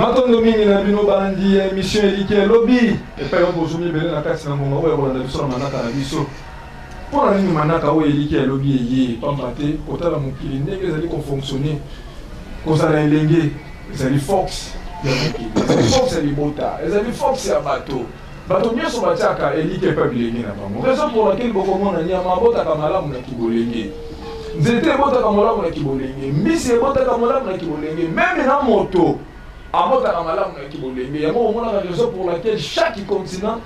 Matondo mingi na bino balandi ya emission Elikya Elobi epai wapi bozwi mibele na kati na ngonga oyo ya kolanda biso na manaka na biso. Mpo na nini manaka oyo Elikya Elobi eye? Pamba te kotala mokili ndenge ezali kofonctionne, kozala elenge ezali force ya mokili, ezali force ya libota, ezali force ya bato. Bato nyonso batiaka elikya epai bilenge na bango. Raison pour laquelle bokomona nyama abotaka malamu na kibolenge. Nzete ebotaka malamu na kibolenge. Mbisi ebotaka malamu na kibolenge. Meme na moto abotaka malamu na kibolenge. Yango omonaka raison pour laquelle chaque continent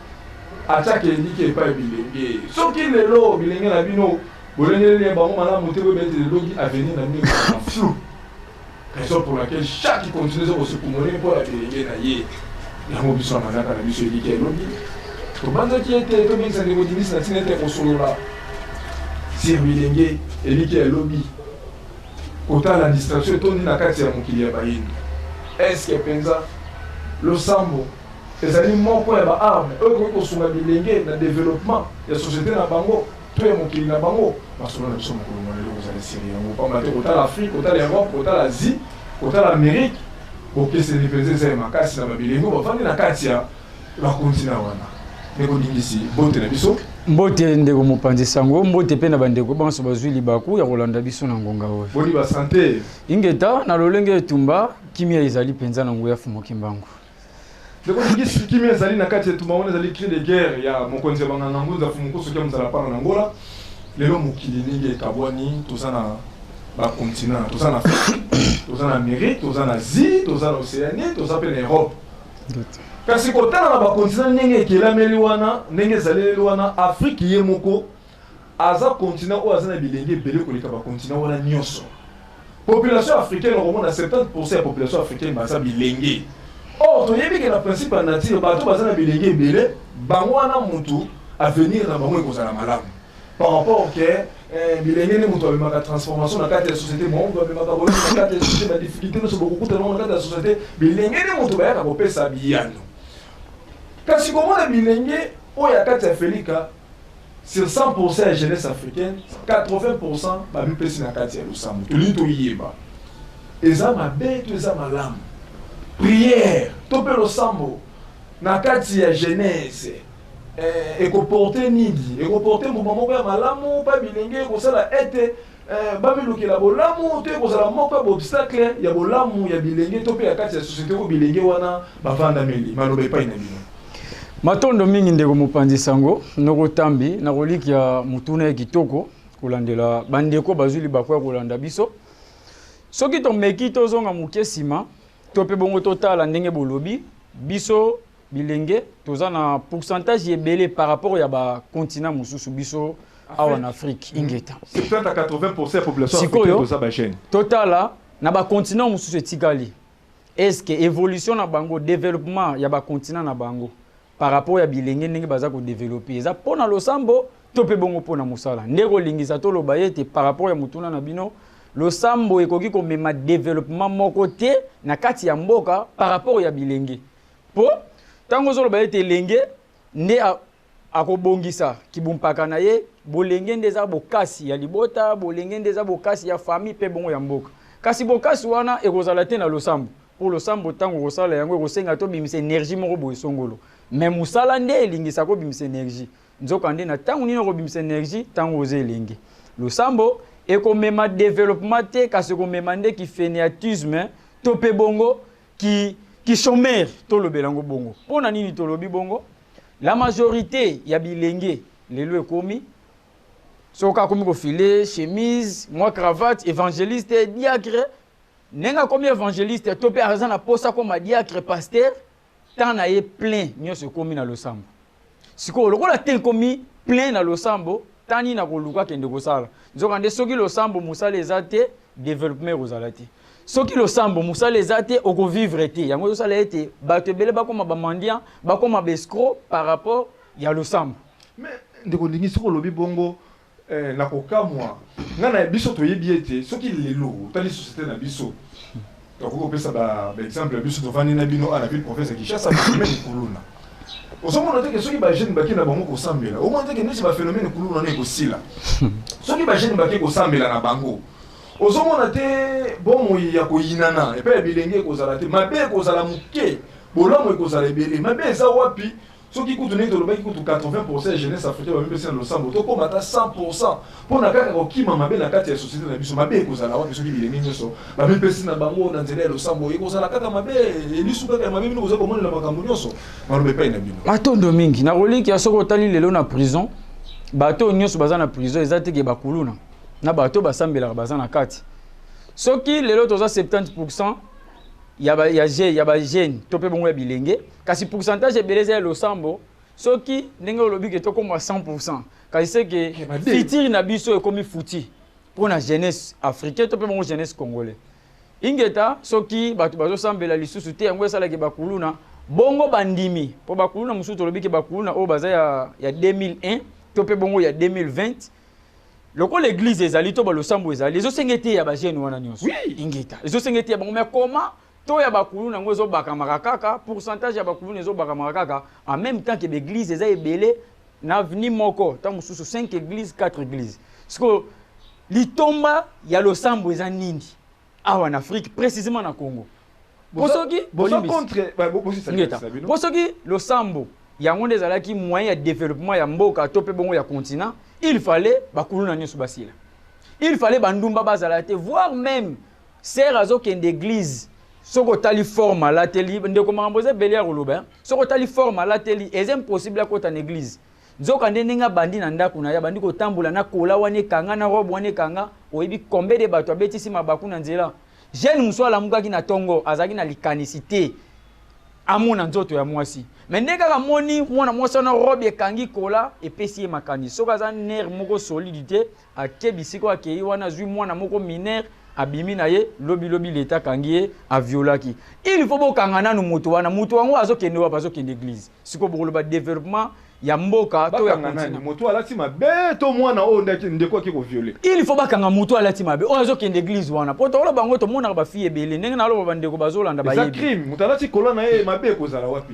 atiaka elikya epai bilenge. Soki lelo bilenge na bino bolengeleli bango malamu te, boyeba ete lobi avenir na bino ekozala flou. Raison pour laquelle chaque continent eza kosekumone mpo na bilenge na ye. Yango biso na manaka na biso elikya elobi tobanzaki ete tobengisa ndeko Denis na ntina ete kosolola sur bilenge elikya elobi kotala distraction etondi na kati ya mokili ya bayindo. Est-ce que mpenza losambo ezali moko ya ba arme oyo ekoki kosunga bilenge na developpement ya société na bango to ya mokili na bango? Masolo na biso mokolo mwa lelo kozala esili yango, pamba te kotala Afrique, kotala Europe, kotala Asie, kotala Amerique, bokeseni mpenza eza ya makasi na babilenge oyo bafandi na kati ya bakontina wana. Ndeko Dingisi, mbote na biso. Mbote ndeko mopanzi sango, mbote mpe na bandeko banso bazwi libaku ya kolanda biso na ngonga oyo. Boni ba sante? Ingeta na lolenge etumba, kimia ezali mpenza na nguya Fumu Kimbangu. Ndeko Dingisi, kimia ezali na kati ya etumba wana, ezali cri de guerre ya mokonzi ya banganga Ngunza Fumu Nkoso Kia Muzala Panga na Angola. Lelo mokili ndenge ekabwani, toza na ba continent, toza na Afrique, toza na Amérique, toza na Asie, toza na Océanie, toza mpe na Europe. Kasi kotala na ba continent ndenge ekelameli wana, ndenge ezaleleli wana, Afrique ye moko aza continent oyo aza na bilenge ebele koleka ba continent wana nyonso. Population africaine okomona 70% ya population africaine baza bilenge. Or toyebi ke na principe ya nature bato baza na bilenge ebele, bango wana mutu avenir na bango ekozala malamu. Par rapport ke bilenge nde moto amemaka transformation na kati ya société, bango moto amemaka bolamu na kati ya société, ba difficulté nyonso bokokutana nango na kati ya société, bilenge nde moto bayaka kopesa biyano. Kasi komona bilenge oyo ya kati ya Afrika, sur 100% ya jeunesse africaine, 80% bamipesi na kati ya losambo. Tolingi toyeba eza mabe to eza malamu prière to mpe losambo na kati ya jeunesse ekoporte nini? Ekoporte mbuma moko ya malamu mpa bilenge, ekosala ete bamilukela bolamu, to ekozala moko ya baobstacle ya bolamu ya bilenge to mpe ya kati ya société oyo bilenge wana bavandameli? Maloba epai na bino. Matondo mingi ndeko mopanzi sango noko Tambi na kolikia motuna ya kitoko kolandela bandeko bazwi libaku ya kolanda biso. Soki tomeki tozonga moke nsima to mpe bongo totala ndenge bolobi, biso bilenge toza na pourcentage ebele par rapport ya bacontinent mosusu, biso awa na Afrique. Ingeta. 70 à 80% ya population africaine toza ba jeune. Totala na bacontinent mosusu etikali, est-ce que évolution na bango, développement ya bacontinent na bango par rapport ya bilenge ndenge baza kodévelopper, eza mpo na losambo to mpe bongo mpo na mosala? Nde kolingisa toloba ete par rapport ya motuna na bino, losambo ekoki komema développement moko te na kati ya mboka par rapport ya bilenge, mpo ntango ozoloba ete elenge nde akobongisa kibumpaka na ye, bolenge nde eza bokasi ya libota, bolenge nde eza bokasi ya famille mpe bongo ya mboka. Kasi bokasi wana ekozala te na losambo, mpo losambo ntango okosala yango ekosenga tobimisa énergie moko boye songolo, mais mosala nde elingisa kobimisa énergie. Nzoka nde na ntango nini okobimisa énergie? Ntango oza elenge. Losambo ekomema développement te, kasi ekomema nde kifainéantisme to mpe bongo ki chômeur. Tolobela yango bongo. Mpo na nini tolobi bongo? La majorité ya bilenge lelo ekomi, soki akomi kofile chemise, mwa cravate, évangéliste, diacre. Ndenge akomi évangéliste to mpe aza na posa akoma diacre, pasteur, temps na ye plein nyonso ekomi na losambo. Sikoyo lokola te ekomi plein na losambo, tani na koluka akende kosala. Nzoka nde soki losambo mosala eza te, développement ekozala te. Soki losambo mosala eza te, okovivre te. Yango ezosala ete bato ebele bakoma bamendiant, bakoma baescroc par rapport ya losambo. Mais ndeko Ndingi, soki olobi bongo, na kokamwa ngai na biso toyebi ete soki lelo otali société na biso, tokoki kopesa baexemple ya biso tovandi na bino na ville province ya Kinshasa, phénomène kuluna. Ozomona te ke soki bajeune bake na bango kosambela, omona te ke neti baphénomène kuluna wana ekosila? Soki bajeune bake kosambela na bango, Ozomona te bomoi ya koyinana epai ya bilenge ekozala te, mabe ekozala moke, bolamu ekozala ebele. Mabe eza wapi? Soki kutu ndenge tolobaki kutu 80% ya jeunesse africaine bamipesi na losambo, tokóma ata 100% mpona kaka kokima mabe na kati ya société na biso. Mabe ekozala wapi soki bilenge nyonso bamipesi na bango na nzela ya losambo? Ekozala kaka mabe, elisu kaka ya mabe. Bino boza komonela makambo nyonso, maloba epai na bino. Matondo mingi. Nakolikia soki otali lelo na prison, bato oyo nyonso baza na prison, eza teke bakuluna na bato basambelaka baza na kati. Soki lelo toza 70% ya ba, ya, je, ya bajeune to mpe bongo ya bilenge, kasi pourcentage ebele eza ya losambo. Soki ndenge olobi ke tokóma 100%, kasi seke futur na biso ekomi futi mpo na jeunesse africain to mpe bongo jeunesse congolais. Ingeta, soki bato bazosambela lisusu te, yango esalaki bakuluna bongo bandimi, mpo bakuluna mosusu tolobi ke bakuluna oyo baza ya 2001 to mpe bongo ya 2020, lokola église ezali to balosambo ezali, ezosenga ete ya bajeune wana nyonso. Ingeta, ezosenga ete ya bango. Mais comment to ya bakuluna yango ezobakamaka kaka, pourcentage ya bakuluna ezobakamaka kaka en même temps ke baeglise eza ebele na avenue moko, ntango mosusu 5 église, 4 église? Sikoyo litomba ya losambo eza nini awa na Afrique, précisément na Congo? Po soki po soki losambo yango nde ezalaki moyen ya développement ya mboka to mpe bongo ya continent, il fallait bakuluna nyonso basila, il fallait bandumba bazala te, voire même sœur azokende église, soki otali forme alateli, ndeko, makambo eza ebele ya koloba. Soki otali forme alateli, eza impossible akota na église. Nzoka nde ndenge abandi na ndako na ye, abandi kotambola na kola wana ekanga, na robe wana ekanga, oyebi combien de bato abetisi mabaku na nzela? Jeune mosusu alamukaki na ntongo, azalaki na likanisi te amona nzoto ya mwasi, me nde kaka amoni mwana mwasi wana, robe ekangi, kola epesi ye makanisi. Soki aza nerf moko solide te, ake bisika oyo akei wana, azwi mwana moko mineur, abimi na ye, lobilobi leta akangi ye, aviolaki. Il faut bokanga nanu moto wana. Moto yango azokende wapi? Azokende église. Sikoyo bokoloba développement ya mboka to ya continent? Moto alati mabe to mwana oyo ndeko aki kovioler? Il faut bakanga moto alati mabe oyo azokende église wana, po tokoloba bango, tomonaka bafille ebele ndenge naloba, bandeko bazolanda. Bayebi crime. Moto alati kola na ye mabe ekozala wapi?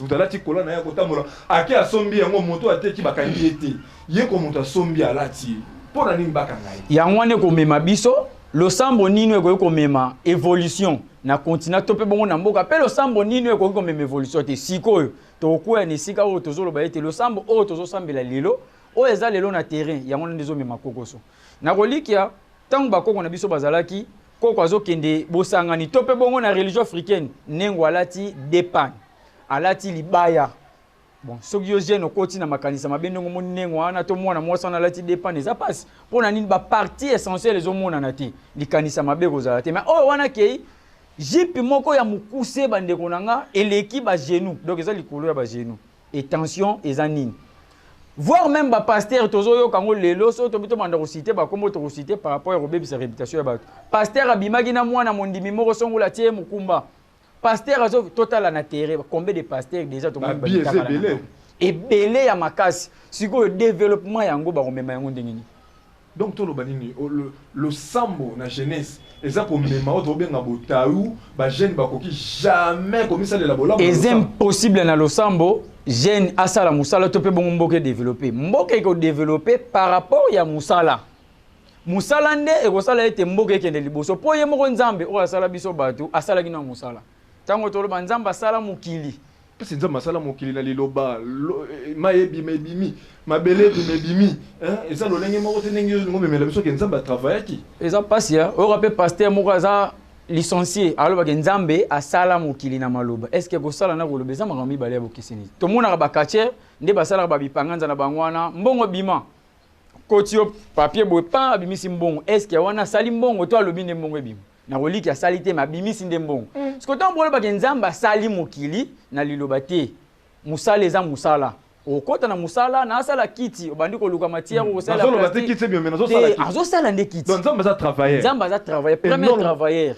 Moto alati kola na ye, akotambola, ake asombi yango, moto ateki, bakangi ye te. Ye ko moto asombi, alati, mpo na nini bakanga ye? Yango wana ekomema biso losambo nini ekoki komema évolution na continent to mpe bongo na mboka, mpe losambo nini ekoki komema évolution te. Sikoyo tokokwea na esika oyo tozoloba ete losambo oyo tozosambela lelo, oyo eza lelo na terrain, yango nde ezomema kokoso. Nakolikia ntango bakoko na biso bazalaki, koko azokende bosangani to mpe bongo na religion africaine, ndenge alati depane, alati libaya. Bon, soki yo jeune okoti na makanisa mabe, ndenge omoni ndenge wana to mwana mwasi wana alati depane, eza mpasi. Mpo na nini? Bapartie essentielle ezomonana te, likanisa mabe ekozala te. Mais oyo wana kei jupe moko ya mokuse, bandeko na nga, eleki bagenou, donc eza likolo ya bagenou, et tension eza nini? Voire même bapasteur, tozoyoka yango lelo. Soki tobi tobanda kociter bakombo, tokociter par rapport ya kobebisa réputation ya bato. Pasteur abimaki na mwana mondimi moko songola, atie ye mokumba. Pasteur azo, totala na terrain combien de pasteurs déjà tomoni ebele ya makasi. Sikoyo développement yango bakomema yango ndenge nini? Donc toloba nini? Losambo na jeunesse eza komema oyo tobenga botayu. Bajeune bakoki jamais komisalela bolamu. Eza impossible na losambo jeune asala mosala to mpe bongo mboka edéveloppe. Mboka ekodéveloppe par rapport ya mosala. Mosala nde ekosala ete mboka ekende liboso, mpo ye moko Nzambe oyo asala biso bato asalaki na mosala. Ntango toloba Nzambe asala mokili, Mpesi Nzambe asala mokili na liloba, mai ebima, ebimi, mabele ebima, ebimi. Eza lolenge moko te ndenge olingo omemela biso ke Nzambe atravaillaki. Eza mpasi ya oyoka mpe pasteur moko aza licencié alobaki Nzambe asala mokili na maloba. Est ce que kosala na koloba eza makambo mibale ya bokeseni? Tomonaka baqûteurs nde basalaka babipanganza na bango wana, mbongo bima, koti yo papier boye, pan, abimisi mbongo. Est ce que wana asali mbongo to alobi nde mbongo ebima? Nakoliki asali te, me abimisi nde mbongo. Parce que ntango bolobaki Nzambe asali mokili na liloba te, mosala eza mosala. Okota na mosala na asala kiti, obandi koluka matière, okosala. Nazoloba te kiti ebima, nazosala kiti. Azosala nde kiti. Donc Nzambe aza travailleur. Nzambe aza travailleur, premier travailleur.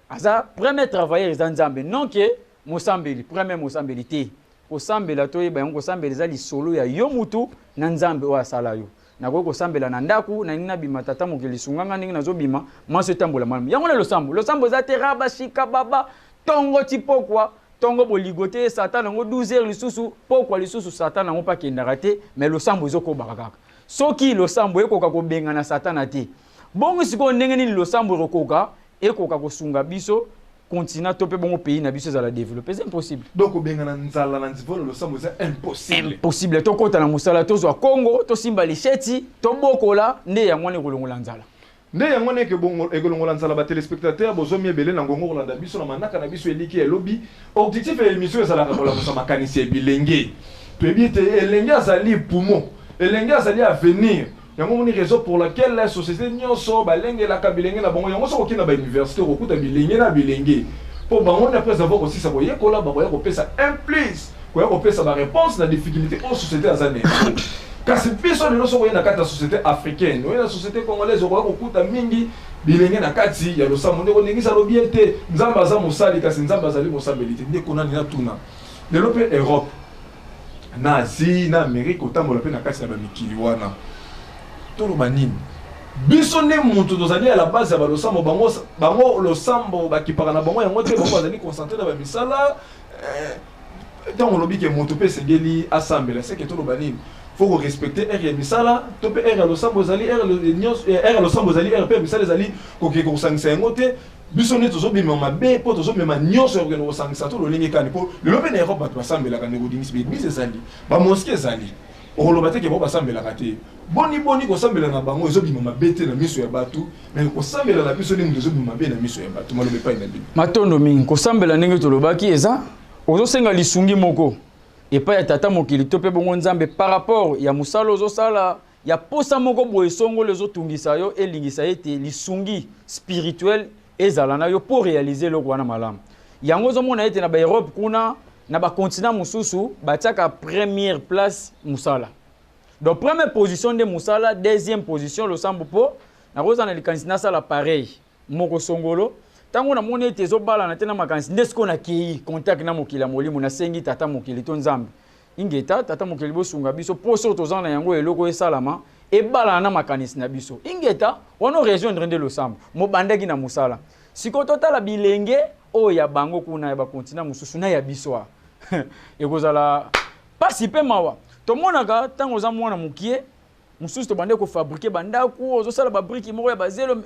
Aza premier travailleur, eza Nzambe, non ke mosambeli premier mosambeli te. Kosambela, toyeba yango, kosambela eza lisolo ya yo mutu na Nzambe oyo asala yo. Nakoki kosambela na ndako na ndenge nabima: "Tata mokili, sunganga ndenge nazobima, mwasi etambola malamu." Yango na losambo. Losambo eza te raba shika baba ntongo ti pokwa, ntongo boligo te, satan yango 12 heures lisusu, pokwa lisusu, satan yango mpe akendaka te, mais losambo ezokobaka kaka. Soki losambo ekoka kobengana satana te, Bongo sikoyo ndenge nini losambo ekokoka ekoka kosunga biso continent to mpe bongo pays na biso ezala développé? C'est impossible. Donc kobengana nzala na nzivolo losambo eza impossible. Impossible. Tokɔta na mosala, tozwa kongo, tosimba lisheti, tobokola, nde yango wana ekolongola nzala. Nde yango wana ekolongola nzala. Batéléspectateur, bozomi ebele na ngongo kolanda biso na manaka na biso Eliki Elobi. Objectif ya émission ezalaka kolamusa makanisi ya bilenge. Toyebi ete elenge azali poumon, elenge azali avenir. Yango moni raison pour laquelle la société nyonso balengelaka bilenge na bango. Yango soki okende na bauniversité, okokuta bilenge na bilenge, mpo bango nde après avoir kosisa koyekola, bakoya kopesa un plus, koya kopesa baréponse na difficulté oyo société aza na yango. Kasi biso lelo, soki oye na kati ya société africaine, oye na société congolaise, okoya kokuta mingi bilenge na kati ya losambo. Ndeko Ndingisa alobi ete Nzambe aza mosali, kasi Nzambe azali mosambeli te. Ndeko nani natuna, lelo mpe Europe na Asie na Amérique, kotambola mpe na kati na bamikili wana, toloba nini? Biso nde moto tozali ya la base ya balosambo. Bango, bango losambo bakipaka na bango yango te. Bango bazali concentré na bamisala. Ntango olobi ke moto mpe esengeli asambela, seke toloba nini? Faut korespecter heure ya misala to mpe heure ya losambo ezali heure ya losambo, ezali heure mpe ya misala, ezali kokeke kosangisa yango te. Biso nde tozobima mabe mpo tozomema nyonso ya kokende kosangisa to lolenge kani? Mpo lelo mpe na Europe bato basambelaka. Ndeko Dingisi, baeglise ezali, bamosquée ezali, okoloba te ke bao basambelaka te. Boni boni kosambela na bango ezobima mabe te na miso ya bato, mais kosambela na biso nde moto ezobima mabe na miso ya bato? Maloba epai na bino. Matondo mingi. Kosambela, ndenge tolobaki, eza ozosenga lisungi moko epai ya tata mokili to mpe bongo Nzambe par rapport ya mosala ozosala, ya posa moko boye songolo ezotungisa yo, elingisa ete lisungi spirituel ezala na yo mpo réaliser eloko wana malamu. Yango ozomona ete na baEurope kuna, na bacontinent mosusu, batiaka première place mosala. Donc première position nde mosala, deuxième position losambo. Mpo nakozala na likanisi nasala pareil moko songolo, ntango namoni ete ezobalana te na makanisi, nde sikoyo nakei contact na mokili ya molimo, nasengi tata mokili to Nzambe. Ingeta, tata mokili, bosunga biso mpo soki toza na yango, eloko esalama ebalana na makanisi na biso. Ingeta, wana orejoindre nde losambo mobandaki na mosala. Sikoyo totala bilenge oyo ya bango kuna ya bacontinent mosusu na ya biso awa, ekozala pasi mpe mawa. Tomonaka ntango oza mwana mokie mosusu, tobande kofabriquer bandako, ozosala babriques moko ya bazelo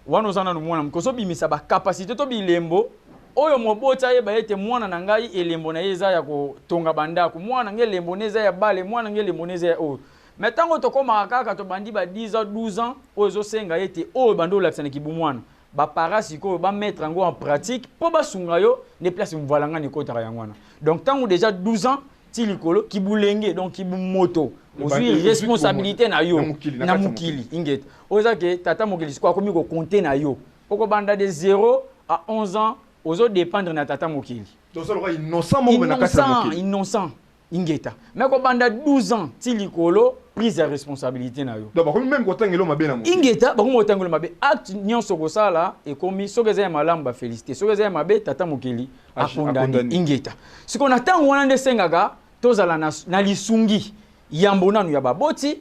wana, oza nanu mwana moke, ozobimisa bacapacité to bilembo oyo moboti ayeba ete mwana na ngai elembo na ye eza ya kotonga bandako, mwana na ngai elembo na eza ya bale, mwana na ngai elembo na eza ya oyo. Mais ntango tokomaka kaka tobandi ba 10 ans, 12 ans, oyo ezosenga ete oyo bandi olakisa na kibu mwana, baparents sikoyo bamettre yango en pratique mpo basunga yo nde place mvalangani ekotaka yango wana. Donc ntango déjà 12 ans ti likolo, kibulenge, donc kibumoto, ozwi responsabilité na yo na mokili. Ingeta, oyo eza ke tata mokili sikoyo akomi kocompter na yo. Okobanda de 0 à 11 ans, ozodépendre na tata mokili. Innocent, innocent. Ingeta. Mais kobanda 12 ans ti likolo, prise ya responsabilité na yo. Donc bakomi même kotangela mabe na mokili. Ingeta, bakomi kotangela mabe. Acte nyonso kosala ekomi, soki eza ya malamu, bafélicité, soki eza ya mabe, tata mokili akondani. Ingeta. Sikoyo na ntango wana nde esengaka tozala na lisungi yambo nanu ya baboti,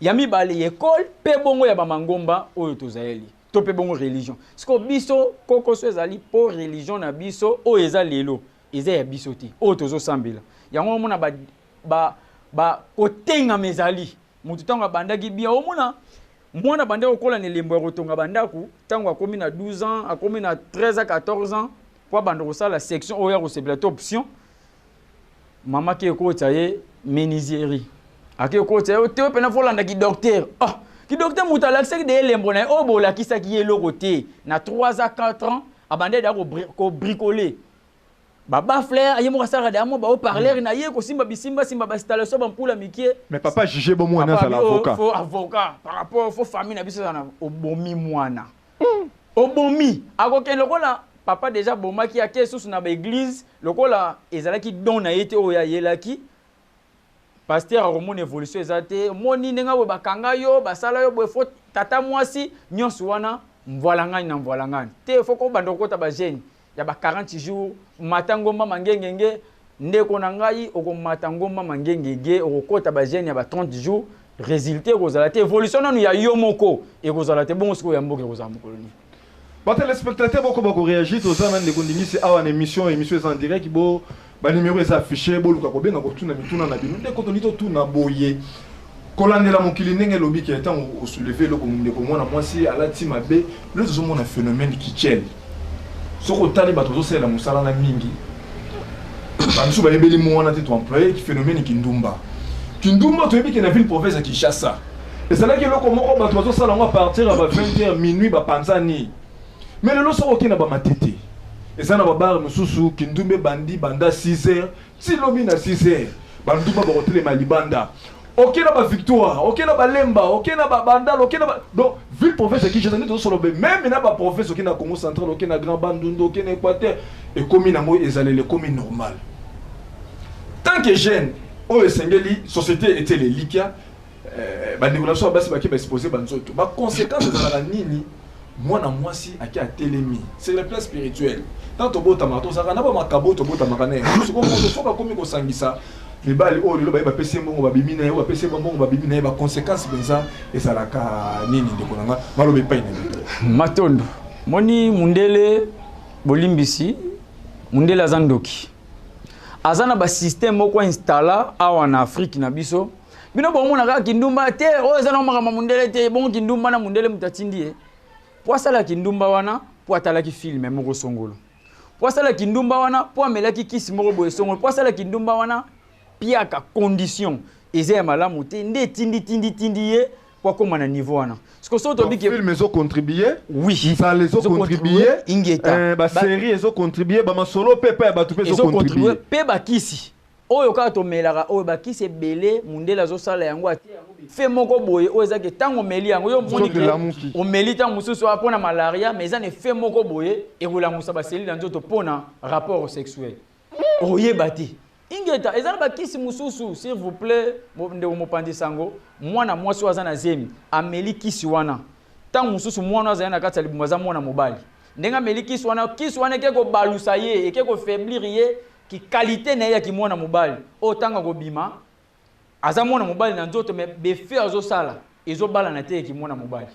ya mibale ya ekole, mpe bongo ya bamangomba oyo tozayeli to mpe bongo religion. Sikoyo biso kokoso ezali mpo religion na biso oyo eza lelo eza ya biso te. Oyo tozosambela yango, omona ba kotengama ezali motu ntango abandaki bien. Omona mwana abandaki kokola na elembo ya kotonga bandako, ntango akomi na 12 ans, akomi na 13 à 14 ans, mpo abanda kosala section oyo ya kosepela te, option mama ke ekotisa ye menuiserie, ake ekotisa ye te mpena folandaki docteur. Oh, ki docteur, moto alakisaki de elembo na ye oyo bolakisaki ye eloko te. Na 3 ans, 4 ans, abandaki da kobricoler babaffle ye moko, asalaka deya mo bahaut-parleur na ye, kosimba bisimbasimba, bainstallation, bampula mike. Mais papa juge bo mwana azala avocat. Faut avocat par rapport faut famille na biso ezala na obomi mwana, obomi akokende lokola papa déjà abomaki, ake susu na baeglise lokola ezalaki don na ye te oyo ayelaki. Pasteur akomona évolution eza te, omoni ndenge boye bakanga yo, basala yo boye, faut tata mwasi nyonso wana mvwala ngani na mvwala ngani te. Faut kobanda kokota bajeûne ya ba 40 jours, mata ngomba mangengenge. Ndeko na ngai, okomata ngomba mangengenge, okokota bajeûne ya ba 30 jours, résultat ekozala te. Évolution nanu ya yo moko ekozala te, bongo sikoyo ya mboka ekozala mokolo nini? Batéléspectateur, boko bakoréagir. Toza na ndeko Ndingisi awa na émission. Émission eza en direct, bo banuméro eza affiché, boluka kobenga kotuna mituna na bino. Ndeko, toni totuna boye. Kolandela mokili ndenge elobi ke ntango osoulever eloko, ndeko mwana mwasi alati mabe, lelo tozomona phénomène kichel. Soki otali bato bazosalela mosala na mingi, bamisusu bayebeli mo wana te, toemploye phénomène kindumba. Kindumba, toyebi ke na ville province ya Kinshasa ezalaki eloko moko bato bazosala yango à partir ya ba 20 heures, minuit, bapanzani. Mais lelo soki okei na bamatete, eza na babare mosusu, kindumba ebandi banda 6 heures ti lobi na 6 heures, bandumba bakotelema libanda. Oke na bavictoire, oke na balemba, oke na babandal, oke na ba... donc ville province ya Kinshasa nde tozosolo be, même na baprovince, oke na Congo Central, oke na Grand Bandundu, oke na Équateur, ekomi nango ezaleli, ekomi normal. Tant que jeune oyo esengeli société etiela elikya, bandeko na biso ya basi bake baexpose banzoto, baconséquence ezalaka nini? Mwana mwasi ake atelemi sur le plan spirituel, tant tobotamaka, tozalaka na bamakabo, tobotamaka na yango. Sikoyo moto soki akomi kosangisa mibali oyo lelo baye bapesi ye mbongo, babimi na ye, oyo bapesi ye mbongo, babimi na ye, baconséquence mpenza ezalaka nini? Ndeko na nga, maloba epai na bino. Matondo. Moni mundele, bolimbisi, mundele aza ndoki, aza na basystème moko installa awa na Afrique na biso. Bino bomona kaka kindumba te, oyo eza na makambo mundele te. Bongo kindumba na mundele moto atindi ye po asala kindumba wana, mpo atalaki film moko songolo, mpo asala kindumba wana, mpo amelaki kisi moko boye songolo, mpo asala kindumba wana, piaka condition eza ya malamu te nde etindi tindi tindi ye po akóma na niveau wana. Siko soki tobi ke film ezocontribue, oui, nzala ezocontribue, ingeta, basérie ezocontribue, bamasolo mpe epai ya bato mpe ezocontribue, mpe bakisi oyo kaka tomelaka, oyo bakisi ebele mundele azosala yango, atie yango fe moko boye oyo ezaki ntango omeli yango, yo omoni ke omeli ntango mosusu mpona malaria, mais eza na effet moko boye ekolamusa baselile na nzoto mpona rapport sexuel, oyeba te. Ingeta. Eza na bakisi mosusu, s'il vous plaît, ndeko mopanzi sango, mwana mwasi oyo aza na zemi ameli kisi wana, ntango mosusu mwana azali na kati ya libumu aza mwana mobali. Ndenge ameli kisi wana, kisi wana eke kobalusa ye, eke kofaiblir ye ki qualité na ye ya kimwana mobali oyo ntango akobima aza mwana mobali na nzoto, mais befe azosala ezobalana te eki mwana mobali.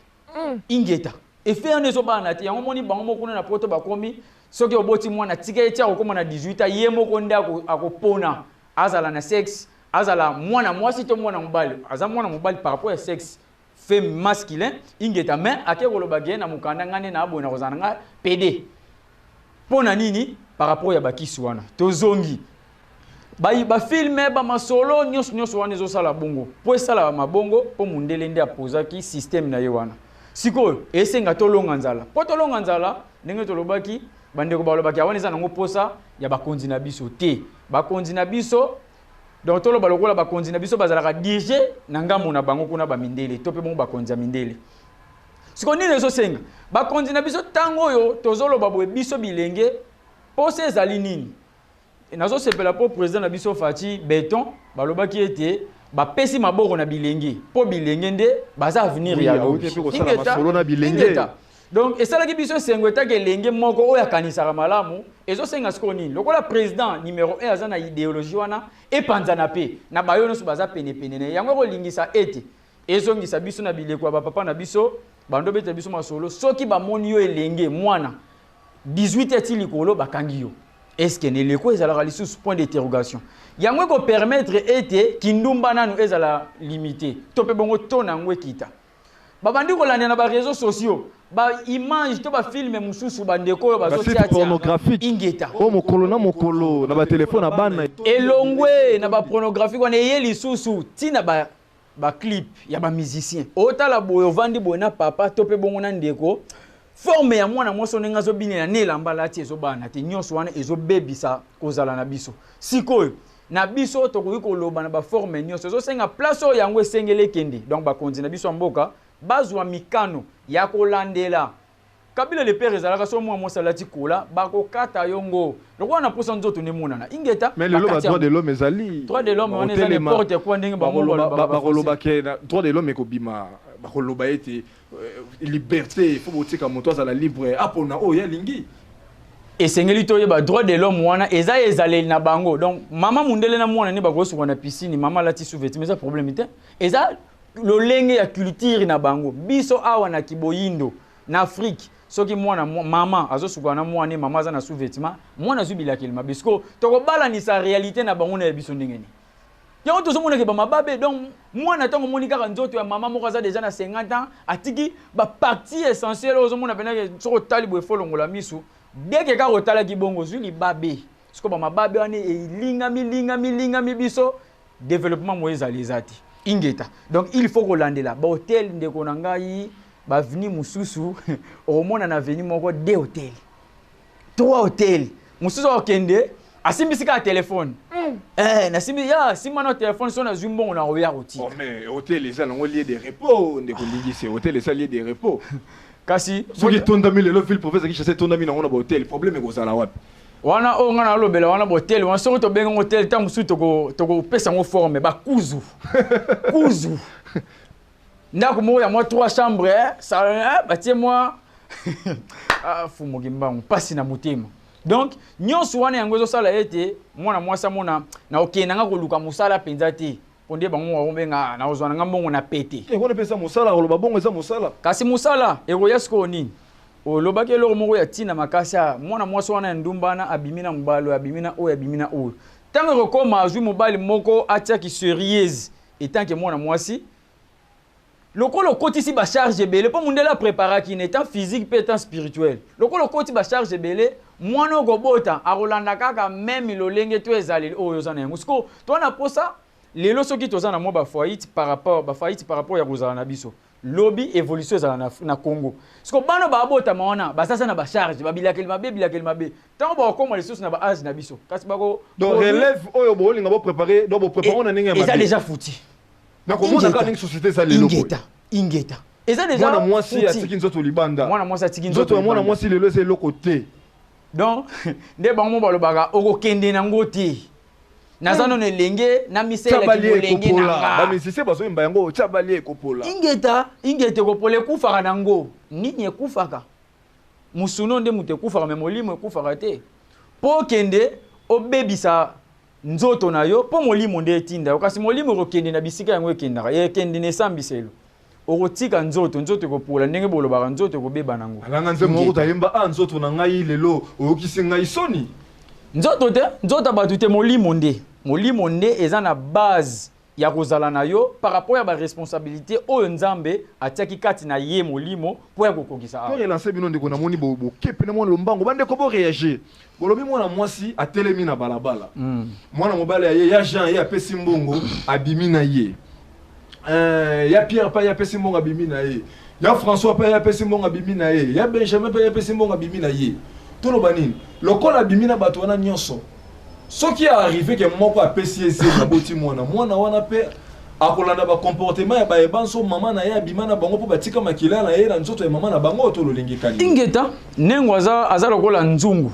Ingeta. Effet wana ezobalana te. Yango moni bango moko kuna na Poto bakomi, soki oboti mwana, tika ye ti akokóma na 18 ans, ye moko nde akopona azala na sexe, azala mwana mwasi to mwana mobali. Aza mwana mobali par rapport ya sexe fait masculin. Ingeta. Mais ake koloba ge na mokanda, ngai nde na aboye na kozala na ngai PD. Mpo na nini? Par rapport ya bakisi wana. Tozongi bafilm, bamasolo nyonso nyonso wana ezosala bongo mpo esala mabongo, mpo mundele nde apozaki système na ye wana. Sikoyo esenga tolonga nzala. Mpo tolonga nzala, ndenge tolobaki, bandeko balobaki awana, eza nango mposa ya bakonzi na biso te. Bakonzi na biso, donc toloba lokola bakonzi na biso bazalaka dirigé na ngambo na bango kuna bamindele, to mpe bongo bakonzi ya mindele. Sikoyo nini ezosenga bakonzi na biso? Ntango oyo tozoloba boye, biso bilenge, posa ezali nini? Nazosepela mpo président na biso Fatshi Béton balobaki ete bapesi maboko na bilenge, mpo bilenge nde baza avenir ya lobi. Donc esalaki biso esengo etaki elenge moko oyo akanisaka malamu. Ezosenga sikoyo nini? Lokola président numéro 1 aza na idéologie wana, epanzana mpe na bayo nyonso baza penepene na ye. Yango ekolingisa ete ezongisa biso na bileko ya bapapa na biso, bando obetela biso masolo. Soki bamoni yo elenge mwana 18 eti likolo, bakangi yo. Est-ce na eleko ezalaka lisusu? Point d'interrogation. Yango ekopermettre ete kindumba nanu ezala limité, to mpe bongo to na yango ekita. Babandi kolanda na baréseaux sociaux baimage to bafilm mosusu, bandeko oyo bazotia pornographique. Ingeta. Oyo mokolo na mokolo na batelefone na bana. Elongwe na bapornographique wana, eye lisusu ntina baclip ya bamusicien. Otala boye, ovandi boye na papa to mpe bongo na ndeko, forme ya mwana mwasi ndenge azobinela na elamba alati ezobana te. Nyonso wana ezobebisa kozala na biso. Sikoyo na biso tokoki koloba na baforme nyonso, ezosenga place oyo yango esengeli ekende. Donc bakonzi na biso ya mboka bazwa mikano ya kolandela. Kabila le père ezalaka so mwana mwasi alati kola, bakokata yo ngo lokola na posa nzoto nde emonana. Ingeta. Mais lelo ba droit de l'homme ezali. Droit de l'homme wana eza n'importe quoi, ndenge bakoloba ke droit de l'homme ekobima, bakoloba ete liberté, faut botika moto azala libre apona oyo alingi. Esengeli toyeba, droit de l'homme wana eza ezaleli na bango. Donc mama mundele na mwana nde bakosuka na piscine, mama alati sous-vêtement, eza problème te, eza lolenge ya culture na bango. Biso awa na kiboyindo na Afrique, soki mwana mama azosukola na mwana, mama aza na sous-vêtement, mwana azwi bilakeli mabe. Siko tokobalanisa réalité na bango na ya biso ndenge nini? Yango tozomonake bamababe. Donc mwana, ntango omoni kaka nzoto ya mama moko aza déjà na 50 ans, atiki bapartie essentielle oyo ozomona penake, soki otali boye, folongola misu deke kaka otalaki bongo, ozwi libabe. Sikoyo bamababe wana elingami lingami lingami, biso développement moyo ezali eza te. Ingeta. Donc il faut kolandela bahotel, ndeko na ngai. Baavenue mosusu, okomona na avenue moko deux hôtel, trois hôtel. Mosusu akokende, asimbisi kaka telefone. Nasimbi ya simba na telefone, so nazwi mbongo na koya kotika. Oh, mais hôtel eza nango lieu de repos, ndeko Ndingisi. Hôtel eza lieu de repos. Kasi soki etondami lelo, ville province ya Kinshasa etondami nango na bahotel, problème ekozala wapi? Wana oyo ngai nalobela wana, botel wana, soki tobengi yango tel, ntango mosusu tokopesa yango forme bakuzu kuzu, ndako moko ya mwa trois chambre, salon, batie mwa fumuki mbangu, mpasi na motema. Donc nyonso wana, yango ezosala ete mwana mwasi amona na okende nga koluka mosala mpenza te, mpo nde bango bakobenga na kozwa na nga mbongo na pete. Wana mpe eza mosala, koloba bongo eza mosala. Kasi mosala ekoya sikoyo nini? Olobaki eloko moko ya ntina makasi. Ya mwana mwasi wana ya ndumba wana, abimi na mobali oyo, abimi na oyo, abimi na oyo. Ntango ekokóma azwi mobali moko atiaki sérieuse etanke mwana mwasi, lokola okotisi bacharge ebele, mpo mondele apreparaki na état physique mpe état spirituel, lokola okoti bacharge ebele, mwana okobota akolanda kaka même lolenge to ezaleli oyo oza na yango. Sikoyo toza na posa lelo, soki toza na mwa bafaillite par rapport, bafaillite par rapport ya kozala na biso lobi, évolution ezala na Congo. Siko bana babotama wana bazaza na bacharge, babilakeli mabe, bilakeli mabe. Ntango bakokóma lisusu na baage na biso, kasi bako Donc relève oyo bolinga bopréparé, donc bopréparé na ndenge ya eza déjà foutu. Nakomona kaka ndenge société eza lelo. Ingeta, ingeta. Eza déjà mwana mwasi atiki nzoto libanda. Mwana mwasi atiki nzoto ya mwana mwasi lelo eza eloko te. Donc nde bango mo balobaka, okokende nango te, naza nano elenge na miselelaki molenge na nga. Bamusicien bazoyemba yango, tia balie ekopola. Ingeta, ingeta. Ekopola, ekufaka nango nini? Ekufaka musuno nde moto ekufaka, me molimo ekufaka te. Mpo okende obebisa nzoto na yo, mpo molimo nde etinda yo. Kasi molimo ekokende na bisika yango ekendaka, ekende na esambiselo, okotika nzoto, nzoto ekopola ndenge bolobaka, nzoto ekobeba nango. Alanga nzembo moko tayemba: a nzoto na ngai lelo oyokisi ngai soni. Nzoto te, nzoto ya bato te, molimo nde. Molimo nde eza na base ya kozala na yo par rapport ya baresponsabilité oyo Nzambe atiaki kati na ye molimo mpo ya kokokisa awa. Relance bino, ndeko. Namoni bokepe na mwana lombango. Bandeko, boréagir. Bolobi mwana mwasi atelemi na balabala, mwana mobali aye, ya Jean ye apesi mbongo, abimi na ye. Ya Pierre mpe ye apesi mbongo, abimi na ye. Ya François mpe ye apesi mbongo, abimi na ye. Ya Benjamin mpe ye apesi mbongo, abimi na ye. Toloba nini? Lokola abimi na bato wana nyonso, soki arrive ke moko apesi ye zemi, aboti mwana, mwana wana mpe akolanda bacomportement ya bayebanso mama na ye abima na bango, mpo batika makila na ye na nzoto ya mama na bango, to lolenge kani? Ingeta. Ndenge aza lokola nzungu.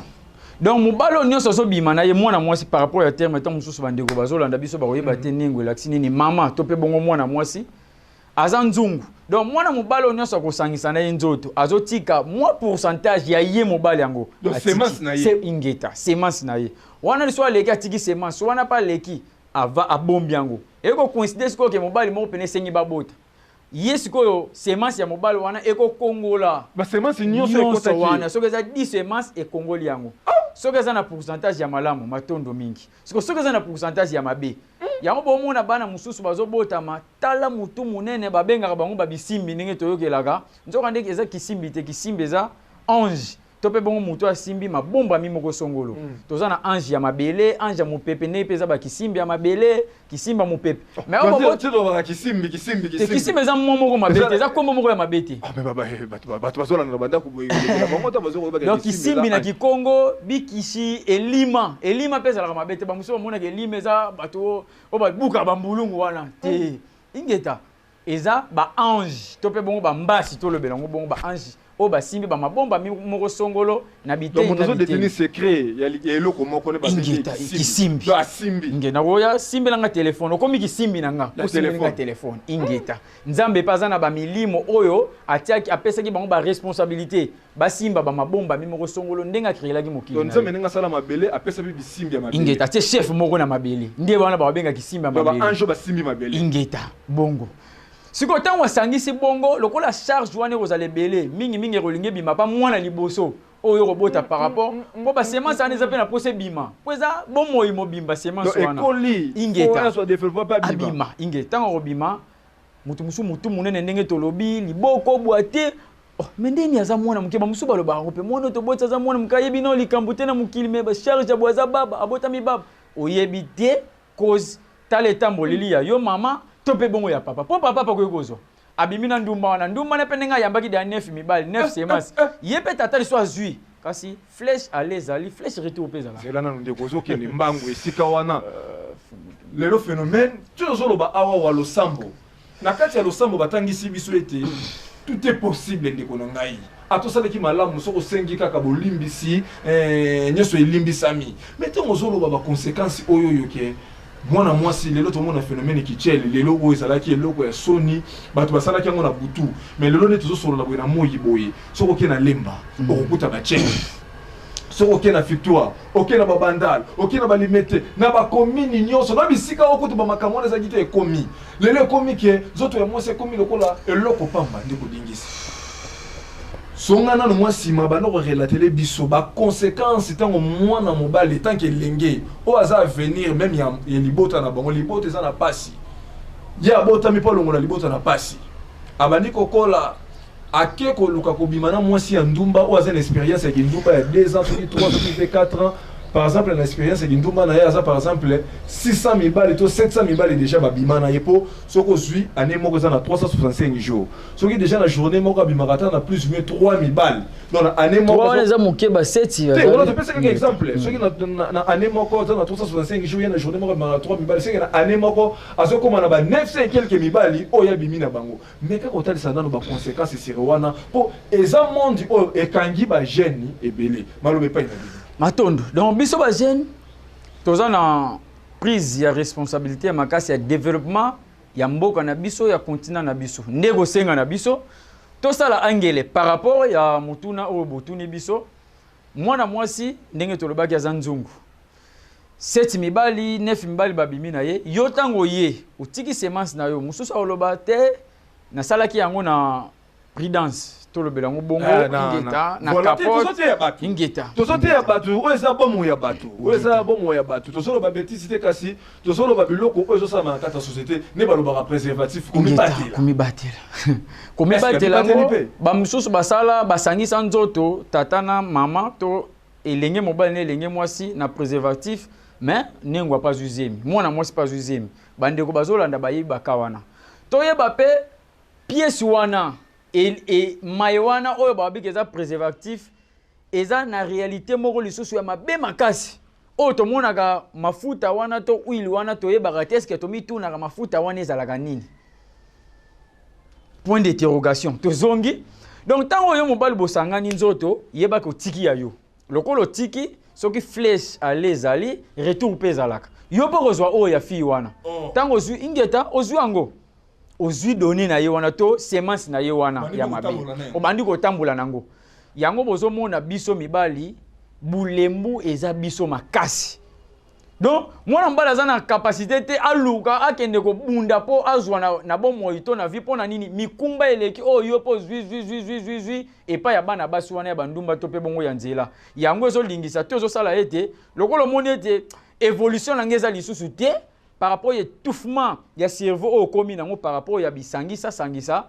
Donc mobali oyo nyonso azobima na ye, mwana mwasi, par rapport ya terme, ntango mosusu bandeko bazolanda biso bakoyeba te ndenge elakisi nini, mama to mpe bongo mwana mwasi aza nzungu. Donc mwana mobali oyo nyonso akosangisa na ye nzoto, azotika mwa pourcentage ya ye mobali yango. Donc, semence na ye. Ingeta, semence na ye wana liso aleki, atiki semence wana mpe aleki ava abombi yango. Ekocoïncide sikoyo ke mobali moko pene esengi babota ye. Sikoyo semence ya mobali wana ekokongola basemence nyonso nyonso wana. Soki eza 10 semence, ekongoli yango. Soki eza na pourcentage ya malamu, matondo mingi. Siko soki eza na pourcentage ya mabe, yango bomona bana mosusu bazobotama, tala mutu monene, babengaka bango babisimbi. Ndenge toyokelaka, nzoka ndenge eza kisimbi te. Kisimbi eza ange to mpe bongo motu asimbi mabombami moko songolo. Toza na ange ya mabele, ange ya mopepe, ndenge mpe eza bakisimbi ya mabele, kisimba mopepe. Mais oyo tolobaka kisimbi, kisimbi. Te, kisimbi eza mwa moko mabe te, eza kombo moko ya mabe te. Ah, mais bato bazolanda na bandako boye, bango ta bazokoyeba. Donc kisimbi na kikongo bikishi, elima. Elima mpe ezalaka mabe te. Bamosusu bamonaka elima eza bato oyo babukaka bambulungu wana te. Ingeta. Eza baange to mpe bongo bambasi, tolobela yango bongo, baange oyo basimbi bamabomba moko songolo na bitei. Moto azodétenir secret ya eloko moko nde babengi. Ingeta, kisimbi. Donc asimbi. Nge nakoya simbelanga telefone, okomi kisimbi na nga. Na osimbeli nga telefone. Ingeta. Nzambe mpe aza na bamilimo oyo atiaki, apesaki bango baresponsabilité, basimba bamabombami moko songolo ndenge akreelaki mokili donc na ye. Nzambe ndenge asala mabele, apesa mpe bisimbi ya mabele. Ingeta. Atie chef moko na mabele, nde wana bababenga kisimbi ya donc mabele. Baange oyo basimbi mabele. Ingeta. Bongo sikoyo ntango asangisi bongo, lokola charge wana ekozala ebele mingimingi, ekolingi ebima pa mwana liboso. Oyo okobota par rapport mpo basemence wana eza mpe na mposa ebima, mpo eza bomoi mobimba semence wana. Ekoli. Ingeta. Oyo azwa développement mpe abima. Abima, inge ntango akobima, moto mosusu motu monene, ndenge tolobi liboko bwa te. Oh, mais ndeni aza mwana moke, bamosusu balobaka ngo mpe mwana oyo toboti aza mwana moke, ayebi nao likambo te na mokili, mais bacharge ya boye, aza baba, abotami baba, oyebi te cause. Tala etamboleli ya yo mama to mpe bongo ya papa, mpo papa akoki kozwa abimi na ndumba wana, ndumba na mpe ndenge ayambaki deya 9 mibali, 9 semence, ye mpe tata liso azwi, kasi flèche aller ezali, flèche retour mpe ezala. Zela nanu ndeko, ozokende mbangu esika wana. Lelo phénomène ti ozoloba awa wa losambo, na kati ya losambo batangisi biso ete tout est possible. Ndeko na ngai, atosalaki malamu soki osengi kaka bolimbisi, nyonso elimbisami. Mais ntango ozoloba baconséquence oyo oyo ke mwana mwasi, lelo tomona phénomène kichele. Lelo oyo ezalaki eloko ya soni, bato basalaki yango na butu, mais lelo nde tozosolola boye na moi boye, soki oke na Lemba, okokuta bachele, soki oke na Victoire, oke na babandal, oke na balimete, na bakomini nyonso, na bisika oyo kutu bamakambo wana ezalaki te, ekomi lelo, ekomi ke nzoto ya mwasi ekomi lokola eloko pamba. Nde kodingisa songa nano mwa nsima, banda korelatele biso baconséquence ntango mwana mobali, tant que elenge oyo aza avenir même ya libota na bango, libota eza na pasi, ye abotami mpo alongola libota na pasi, abandi kokola, ake koluka kobima na mwasi ya ndumba oyo aza na expérience ya kindumba ya 2 ans, soki 3, soki mpe 4 ans. Par exemple, na expérience ya kindumba na ye, aza par exemple 600 mibali to 700 mibali déjà babima na ye, mpo soki ozwi année moko eza na 365 jours, soki déjà na journée moko abimaka ata na plus ou moins 3 mibali, donc na année moko wana eza moke, baseti. Te, wana topesa kaka exemple. Soki na année moko aza na 365 jours, ye na journée moko abimaka na 3 mibali, soki na année moko azokóma na ba 900 et quelques mibali oyo abimi na bango. Mais kaka otalisa nano baconséquence esere wana, mpo eza monde oyo ekangi bajeune ebele. Maloba epai na bino. Matondo. Donc biso bajeune toza na prise ya responsabilité ya makasi ya développement ya mboka na biso, ya continent na biso. Nde kosenga na biso tosala angele par rapport ya motuna oyo botuni biso. Mwana mwasi, ndenge tolobaki, aza nzungu, sept mibali, neuf mibali babimi na ye. Yo ntango ye otiki semence na yo, mosusu akoloba te, nasalaki yango na prudence, tolobela yango bongo. Ingeta na capote, ingeta. Tozoteya bato, oyo eza bomoi ya bato, oyo eza bomoi ya bato. Tozoloba betisi te, kasi tozoloba biloko oyo ezosalama na kati ya société. Nde balobaka préservatif, komibatela. Komibatela, komibatela yango. Bamosusu basala, basangisa nzoto, tata na mama to elenge mobali na elenge mwasi na préservatif, mais nengo apa azwi zemi, mwana mwasi mpe azwi zemi. Bandeko bazolanda, bayebi baka wana. Toyeba mpe pièce wana maye wana oyo babiki eza préservatif, eza na réalité moko lisusu ya mabe makasi oyo tomonaka mafuta wana to huile wana, toyebaka te. Eske tomitunaka mafuta wana ezalaka nini? Point d'interrogation. Tozongi. Donc ntango oyo mobali bosangani nzoto, yebaka otiki ya yo. Lokola otiki, soki flèche aller ezali, retour mpe ezalaka. Yo mpo kozwa oyo ya fille wana, ntango ozwi, ingeta, ozwi yango, ozwi donnée na ye wana to semence na ye wana ya mabe, obandi kotambola nango. Yango bozomona biso mibali, bulembu eza biso makasi. Donc mwana mobali aza na capacité te aluka akende kobunda mpo azwa na bomoi to na vie. Mpo na nini? Mikumba eleki oyo yo mpo zwi zwi zwi zwi zwi zwi epai ya bana basi wana ya bandumba to mpe bongo ya nzela. Yango ezolingisa to ezosala ete lokola omoni ete évolution na ngai eza lisusu te par rapport ya étouffement ya cerveau oyo okomi nango, par rapport ya bisangisa sangisa,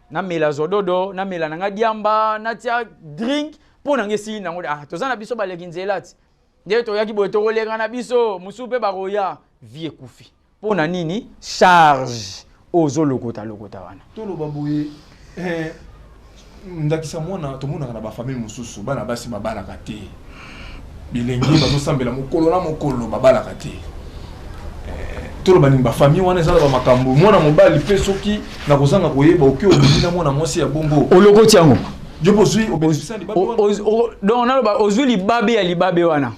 namela zododo, namela na nga diamba, natia drink mpo na ngai esili nango. Ah, toza na biso baleki nzela ti nde toyaki boye, tokoleka na biso, mosusu mpe bakoya, vie ekufi. Mpo na nini? Charge ozolokota lokota wana. Toloba boye, ndakisa mwana tomonaka na bafamille mosusu, bana basi babalaka te, bilenge bazosambela mokolo na mokolo, babalaka te. Toloba nini? Bafamille wana eza na bamakambo. Mwana mobali mpe soki na kozanga koyeba, oki obimi na mwana mwasi ya bongo. Olokoti yango. Yo mpo ozwi, obebisa libabe wana. Donc naloba ozwi libabe ya libabe wana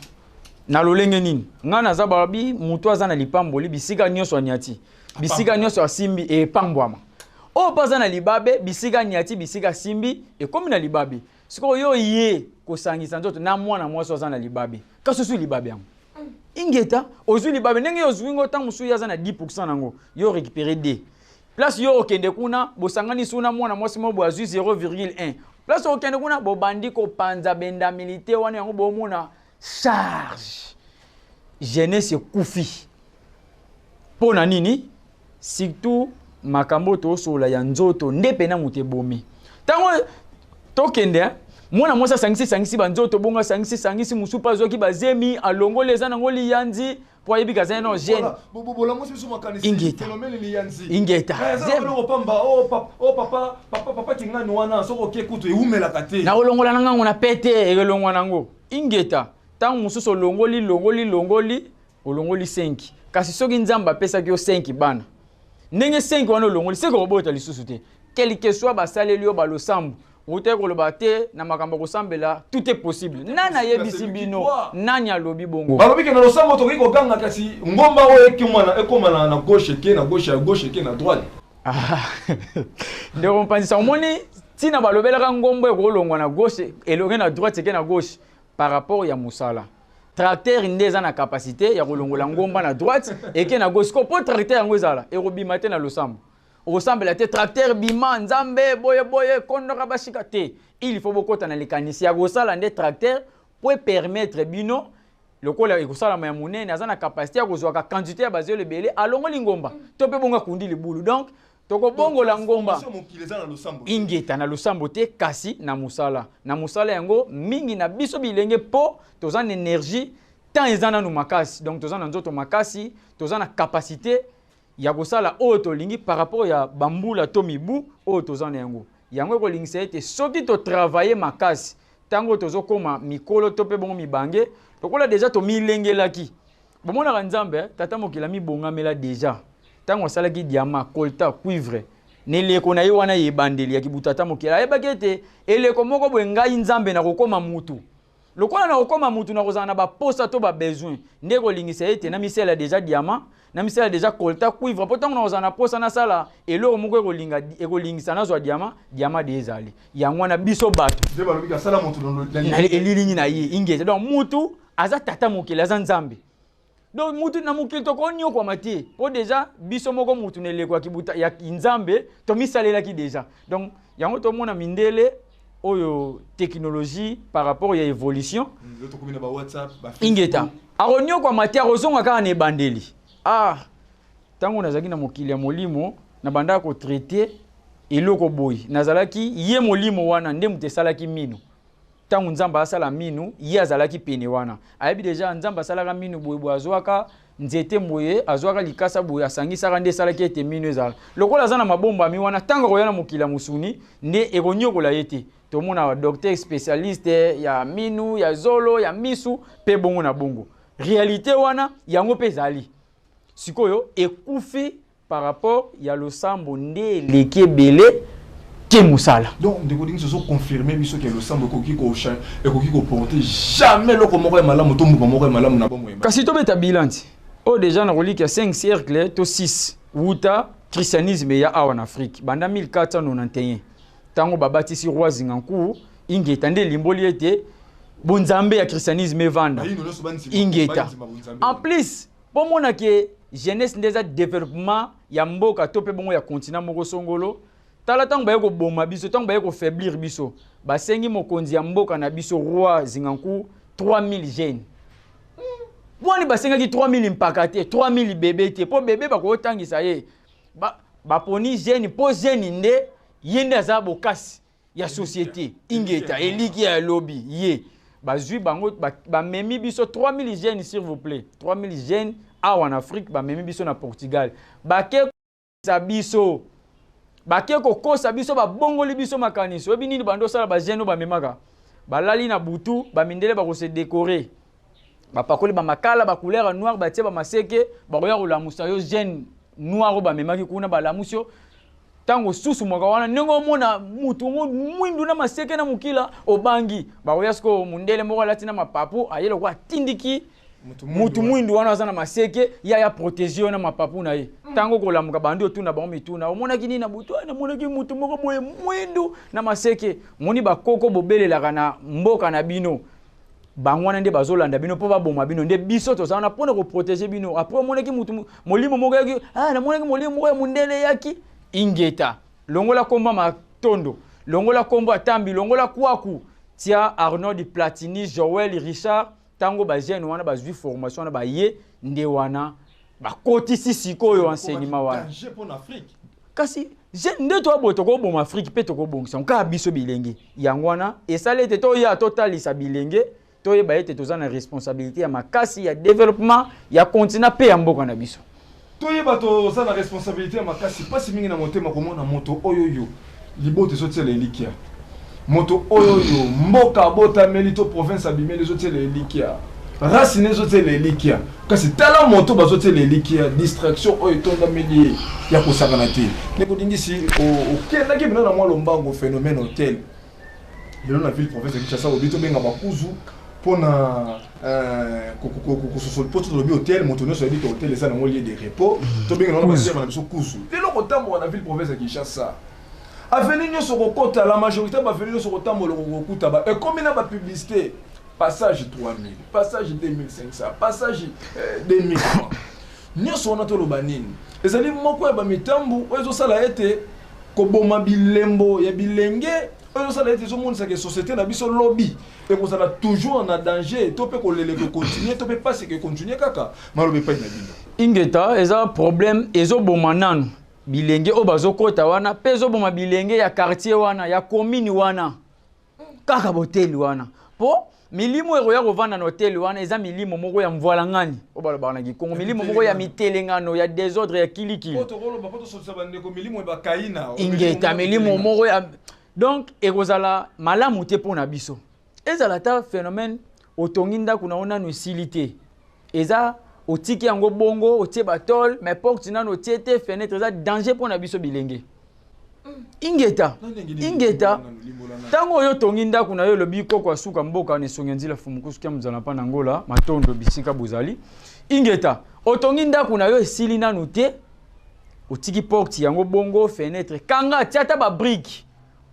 na lolenge nini? Ngai naza babi, moto aza na lipamboli, bisika nyonso aniati, bisika nyonso asimbi epambwama. Oyo mpe aza na libabe, bisika aniati, bisika asimbi ekomi na libabe. Sikoyo yo ye kosangisa nzoto na mwana mwasi aza na libabe, kasi ozwi libabe yango, ingeta, ozwi libabe ndenge ozwi ngo. Ntango mosusu ye aza na 10 nango, yo récupéré 2 place, yo okende kuna, bosangani su na mwana mwasi moko boye azwi 0,1. Place okende kuna, bobandi kopanza bendamilité wana, yango bomona charge jeunesse ekufi. Mpo na nini? Surtout makambo oyo tosola ya nzoto nde pena moto ebomi. Ntango tokende, mwana mwasi asangisi sangisi banzoto bongo, asangisi sangisi, mosusu mpe azwaki bazemi, alongoli, eza nango liyanzi, mpo ayebi kaza nano jeune. Bolamusi biso makanisi. Ingeta. Phénomène liyanzi. Ingeta. Eza Zemi. eloko pamba. Oh papa, oh papa, papa, papa kingani wana, soki oke kutu ewumelaka te. Na kolongola na ngango na pete, ekolongwa nango. Ingeta. Ntango mosusu olongoli, longoli, longoli, olongoli 5, kasi soki Nzambe apesaki yo 5 bana, ndenge 5 wana olongoli, seke okobota lisusu te, quel que soit basaleli yo balosambo. Outaki koloba te na makambo ya kosambela, tout est possible. Nani ayebisi bino? Nani alobi bongo? Balobi ke na losambo tokoki koganga, kasi ngomba oyo ekoma na gauche, eke na gauche, ya gauche eke na droite. Ah, ndeko mopanzisa, omoni ntina balobelaka ngombo ekolongwa na gauche, elonge na droite, eke na gauche, par rapport ya mosala. Tracteur nde eza na capacité ya kolongola ngomba na droite, eke na gauche. Ko mpo tracteur yango ezala, ekobima te na losambo. Okosambela te, tracteur bima, Nzambe boye boye, kondoka basika te. Il faut bokota na likanisi ya kosala nde tracteur po permettre bino, lokola ekosalama ya monene, aza na capacité ya kozwaka quantité ya bazelo ebele, alongoli ngomba to mpe bongo akundi libulu. Donc tokobongola ngomba. Transformation mokili eza na losambo te. Ingeta, na losambo te, kasi na mosala. Na mosala yango mingi na biso bilenge, mpo toza na énergie, temps eza nanu makasi, donc toza na nzoto makasi, toza na capacité ya kosala oyo tolingi par rapport ya bambula to mibu oyo toza na yango. Yango ekolingisa ete soki totravaille makasi, ntango tozokóma mikolo to mpe bongo mibange, lokola déjà tomilengelaki. Bomonaka Nzambe, tata mokili amibongamela déjà ntango asalaki diamant, coltan, cuivre na eleko na ye wana ya ebandeli ya kibuta. Tata mokili ayebaki ete eleko moko boye, ngai Nzambe nakokóma mutu. Lokola nakokóma mutu, nakozala na baposa to babesoin, nde kolingisa ete na misala déjà diamant, na misala déjà coltan, cuivre, mpo ntango nakozala na posa nasala eloko moko ekolingisa nazwa diamant, diamant de ezali. Yango wana biso bato Nde balobi asala moto na elilingi na ye. Ingeta. Donc mutu aza tata mokili, aza Nzambe. Donc mutu na mokili tokonyokwama te, mpo déjà biso moko mutu na eleko ya kibuta ya Nzambe tomisalelaki déjà. Donc yango tomona mindele oyo technologie par rapport ya évolution. Tokomi na ba WhatsApp, ba. Ingeta. Akonyokwama te, akozonga kaka na ebandeli. Ah, ntango nazalaki na mokili ya molimo, na bandaka kotraiter eloko boye, nazalaki ye molimo wana nde moto esalaki mino. Ntango Nzambe asala minu, ye azalaki pene wana, ayebi déjà Nzambe asalaka minu boye boye, azwaka nzete boye, azwaka likasa boye, asangisaka, nde esalaki ete minu ezala. Lokola aza na mabombami wana, ntango akoya na mokili ya mosuni, nde ekonyokola ye te. Tomona docteur spécialiste ya minu, ya zolo, ya misu mpe bongo na bongo. Réalité wana yango mpe ezali sikoyo ekufi par rapport ya losambo nde eleki ebele ke mosala. Donc ndeko Dingi, ozoconfirme biso ke losambo ekoki koporter jamais eloko moko ya malamu to mbuma moko ya malamu na bomoi? Kasi tobeta bilan ti oyo déjà na kolika 5 siècle to 6 wuta christianisme ya awa na Afrique, banda 1491 ntango babatisi roi Zinganku. Ingeta. Nde elimboli ete bonzambe ya christianisme evanda. Bayino nyonso Ingeta. bandima bonzambe. En plus, mpo mona ke jeunesse nde eza développement ya mboka to mpe bongo ya continent moko songolo. Tala, ntango baye koboma biso, ntango baye kofaiblir biso, basengi mokonzi ya mboka na biso, roi Zinganku, 3000 jeunes. Pwani basengaki 3000 mpaka te, 3000 bebe te? Mpo bebe bakotangisa ye. Baponi jeune, mpo jeune nde ye nde aza bokasi ya société. Ingeta. Eliki ya lobi ye bazwi bango, bamemi biso 3000 jeunes, s'il vous plaît, 3000 jeunes awa na Afrique. Bamemi biso na Portugal, bake kosa biso, bake kokosa biso, babongoli biso makanisi. Oyebi nini bando osala? Bajeune oyo bamemaka, balali na butu, bamindele bakose décorer, bapakoli bamakala, bacouleur noir, batie bamaseke, bakoya kolamusa yo. Jeune noir oyo bamemaki kuna, balamusi yo ntango susu mwaka wana, ndenge omona mutu ngo mwindu na maseke na mokila, obangi. Bakoya sikoyo, mundele moko alati na mapapu, aye lokola atindiki mutu mwindu wana aza na maseke ye, aya protéger yo na mapapu na ye. Ntango kolamuka, bandi otuna bango mituna: omonaki nini na butu? "Ah, namonaki mutu moko boye mwindu na maseke." Moni bakoko bobelelaka na mboka na bino, bango wana nde bazolanda bino mpo baboma bino. Nde biso toza wana mpona koprotéger bino. Après, omonaki mutu molimo moko yaki? Ah, namonaki molimo moko ya mundele eyaki. Ingeta. Longola komba matondo, Longola kombo ya Tambi, longola Kwaku, tia Arnold Platini, Joël Richard. Ntango bajeune wana bazwi formation wana, baye nde wana bakotisi sikoyo enseignement wana. Danger mpo na Afrique. Kasi nde toya boye, tokoboma Afrique mpe tokobongisa kaka biso bilenge. Yango wana esali ete toya totalisa bilenge, toyeba ete toza na responsabilité ya makasi ya développement ya continent mpe ya mboka na biso. Toyeba toza na responsabilité ya makasi. Mpasi mingi na motema komona moto oyo oyo libota ezotiela elikia, moto oyo oyo mboka abotameli to province abimeli ezotiela elikia, racine ezotiela elikia. Kasi tala moto bazotiela elikia, distraction oyo etondameli ye ya kosakana te. Ndeko Dingisi, okendaki bino na mwa lombango, phénomène hôtel lelo na ville province ya Kinshasa, obi tobenga bakuzu mpona kososola, mpo tolobi hôtel, moto nyonso ayebi ke hôtel eza nango lieu de repos. Tobenga nango baterme na biso kuzu. Lelo kotambola na ville province ya Kinshasa, avenue nyonso kokota, la majorité baavenue nyonso kotambola, kokuta ba ekomi na bapublicité: passage 3000, passage 2500, passage 2000 francs. Nyonso wana toloba nini? Ezali moko ya bamitambu oyo ezosala ete koboma bilembo ya bilenge, oyo ezosala ete ezomonisaka société na biso lobi ekozala toujours na danger, to mpe koleleka ekontinue, to mpe mpasi ekontinue kaka. Maloba epai na bino. Ingeta, eza problème ezoboma nanu bilenge oyo bazokɔta wana, mpe ezoboma bilenge ya quartier wana, ya commune wana, kaka boteli wana, mpo milimo ekoya kovanda na hôtel wana eza milimo moko ya mvwalangani oyo balobaka na Kikongo, milimo moko ya mitelengano, ya désordre, ya kilikili. Po tokoloba, po tosotisa bandeko, milimo ebakaina. Ingeta, milimo moko ya, donc ekozala malamu te mpo na biso. Ezala ata phénomène otongi ndako na yo, nanu esili te, eza otiki yango bongo, otie batôle mais porte nanu otie te, fenêtre, eza danger mpo na biso bilenge. Ingeta, ingeta. Ntango oyo otongi ndako na yo, elobi koko asuka mboka na esongi ya nzila, fumukusu kia mozala mpa na ngola matondo bisika bozali. Ingeta, otongi ndako na yo, esili nanu te, otiki porte yango bongo, fenêtre kanga, tia ata babrique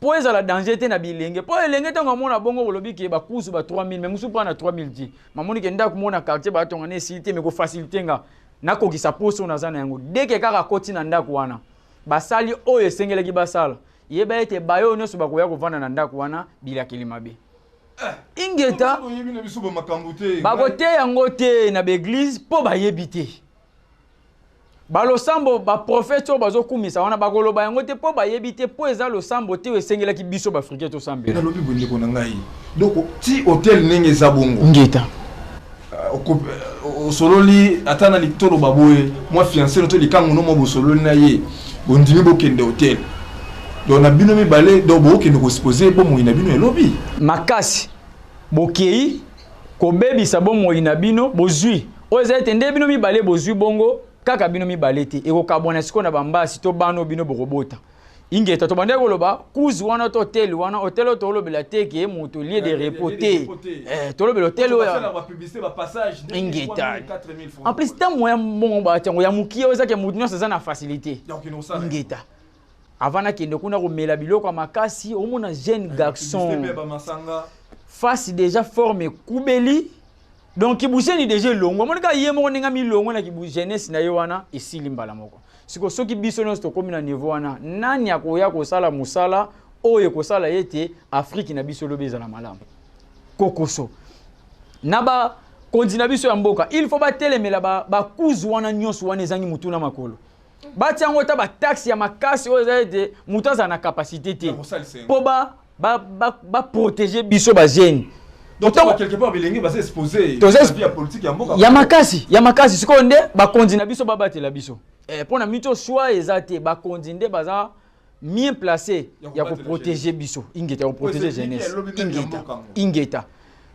mpo ezala danger te na bilenge, mpo elenge ntango amona bongo, kolobi ke bakusu ba 3000, mais mosusu mpo na 3000 ti mamoni ke ndako moko na quartier batonga na esili te, mais kofacilité nga nakokisa poso naza na yango. Deke kaka akoti na ndako wana, basali oyo esengelaki basala, yeba ete bayo nyonso bakoya kovanda na ndako wana, bilakeli mabe. Ingeta. Oyebi na biso bamakambo te. Bakoteya yango te na baeglise mpo bayebi te. Balosambo, baprofete oyo bazokumisa wana bakoloba yango te mpo bayebi te, mpo eza losambo te oyo esengelaki biso baafricain tosambela. Nalobi boye, ndeko na ngai, donc ti hôtel ndenge eza bongo, Ngeta. Osololi ata na toloba boye mwa fiancé no to likangu no mwa, bosololi na ye, bondimi bokende hôtel, donc na bino mibale, donc bokende koexposer bomoi na bino elobi. Makasi, bokei kobebisa bomoi na bino. Bozwi oyo eza ete nde bino mibale bozwi bongo, kaka bino mibale te, ekokabwana sikoyo na bambasi to bana oyo bino bokobota. Ingeta, tobandaki koloba kuzu wana to hôtel wana, hôtel oyo tolobela te ke moto lieu de repos te. Tolobela hôtel oyo. Ingeta, en plus ntango ya mbongo batia yango ya mokie, oyo ezaki motu nyonso aza na facilité. Ingeta, avant nakende kuna komela biloko ya makasi, omona jeune garçon face déjà forme ekubeli, donc kibuseni déjà elongo, amoni kaka ye moko ndenge amilongo na kibu jeunesse na ye wana esili mbala moko. Siko soki biso nyonso tokómi na niveau wana, nani akoya kosala mosala oyo ekosala ete Afrique na biso lobi ezala malamu? Kokoso na bakonzi na biso ya mboka, il faut batelemela bakuzu wana nyonso wana ezangi mutu na makolo. Batia yango ata bataxe ya makasi oyo eza ete moto azala na capacité te, mpo baprotéger biso bajeune. Donc quelque part bilenge baza exposé. Ya politique ya mboka. Ya makasi, ya makasi. Sikoyo nde bakonzi na biso babatela biso mpo na mito choix eza te. Bakonzi nde baza mieux placé ya koprotéger biso. Ingeta, ya koprotéger jeunesse. Ingeta, ingeta.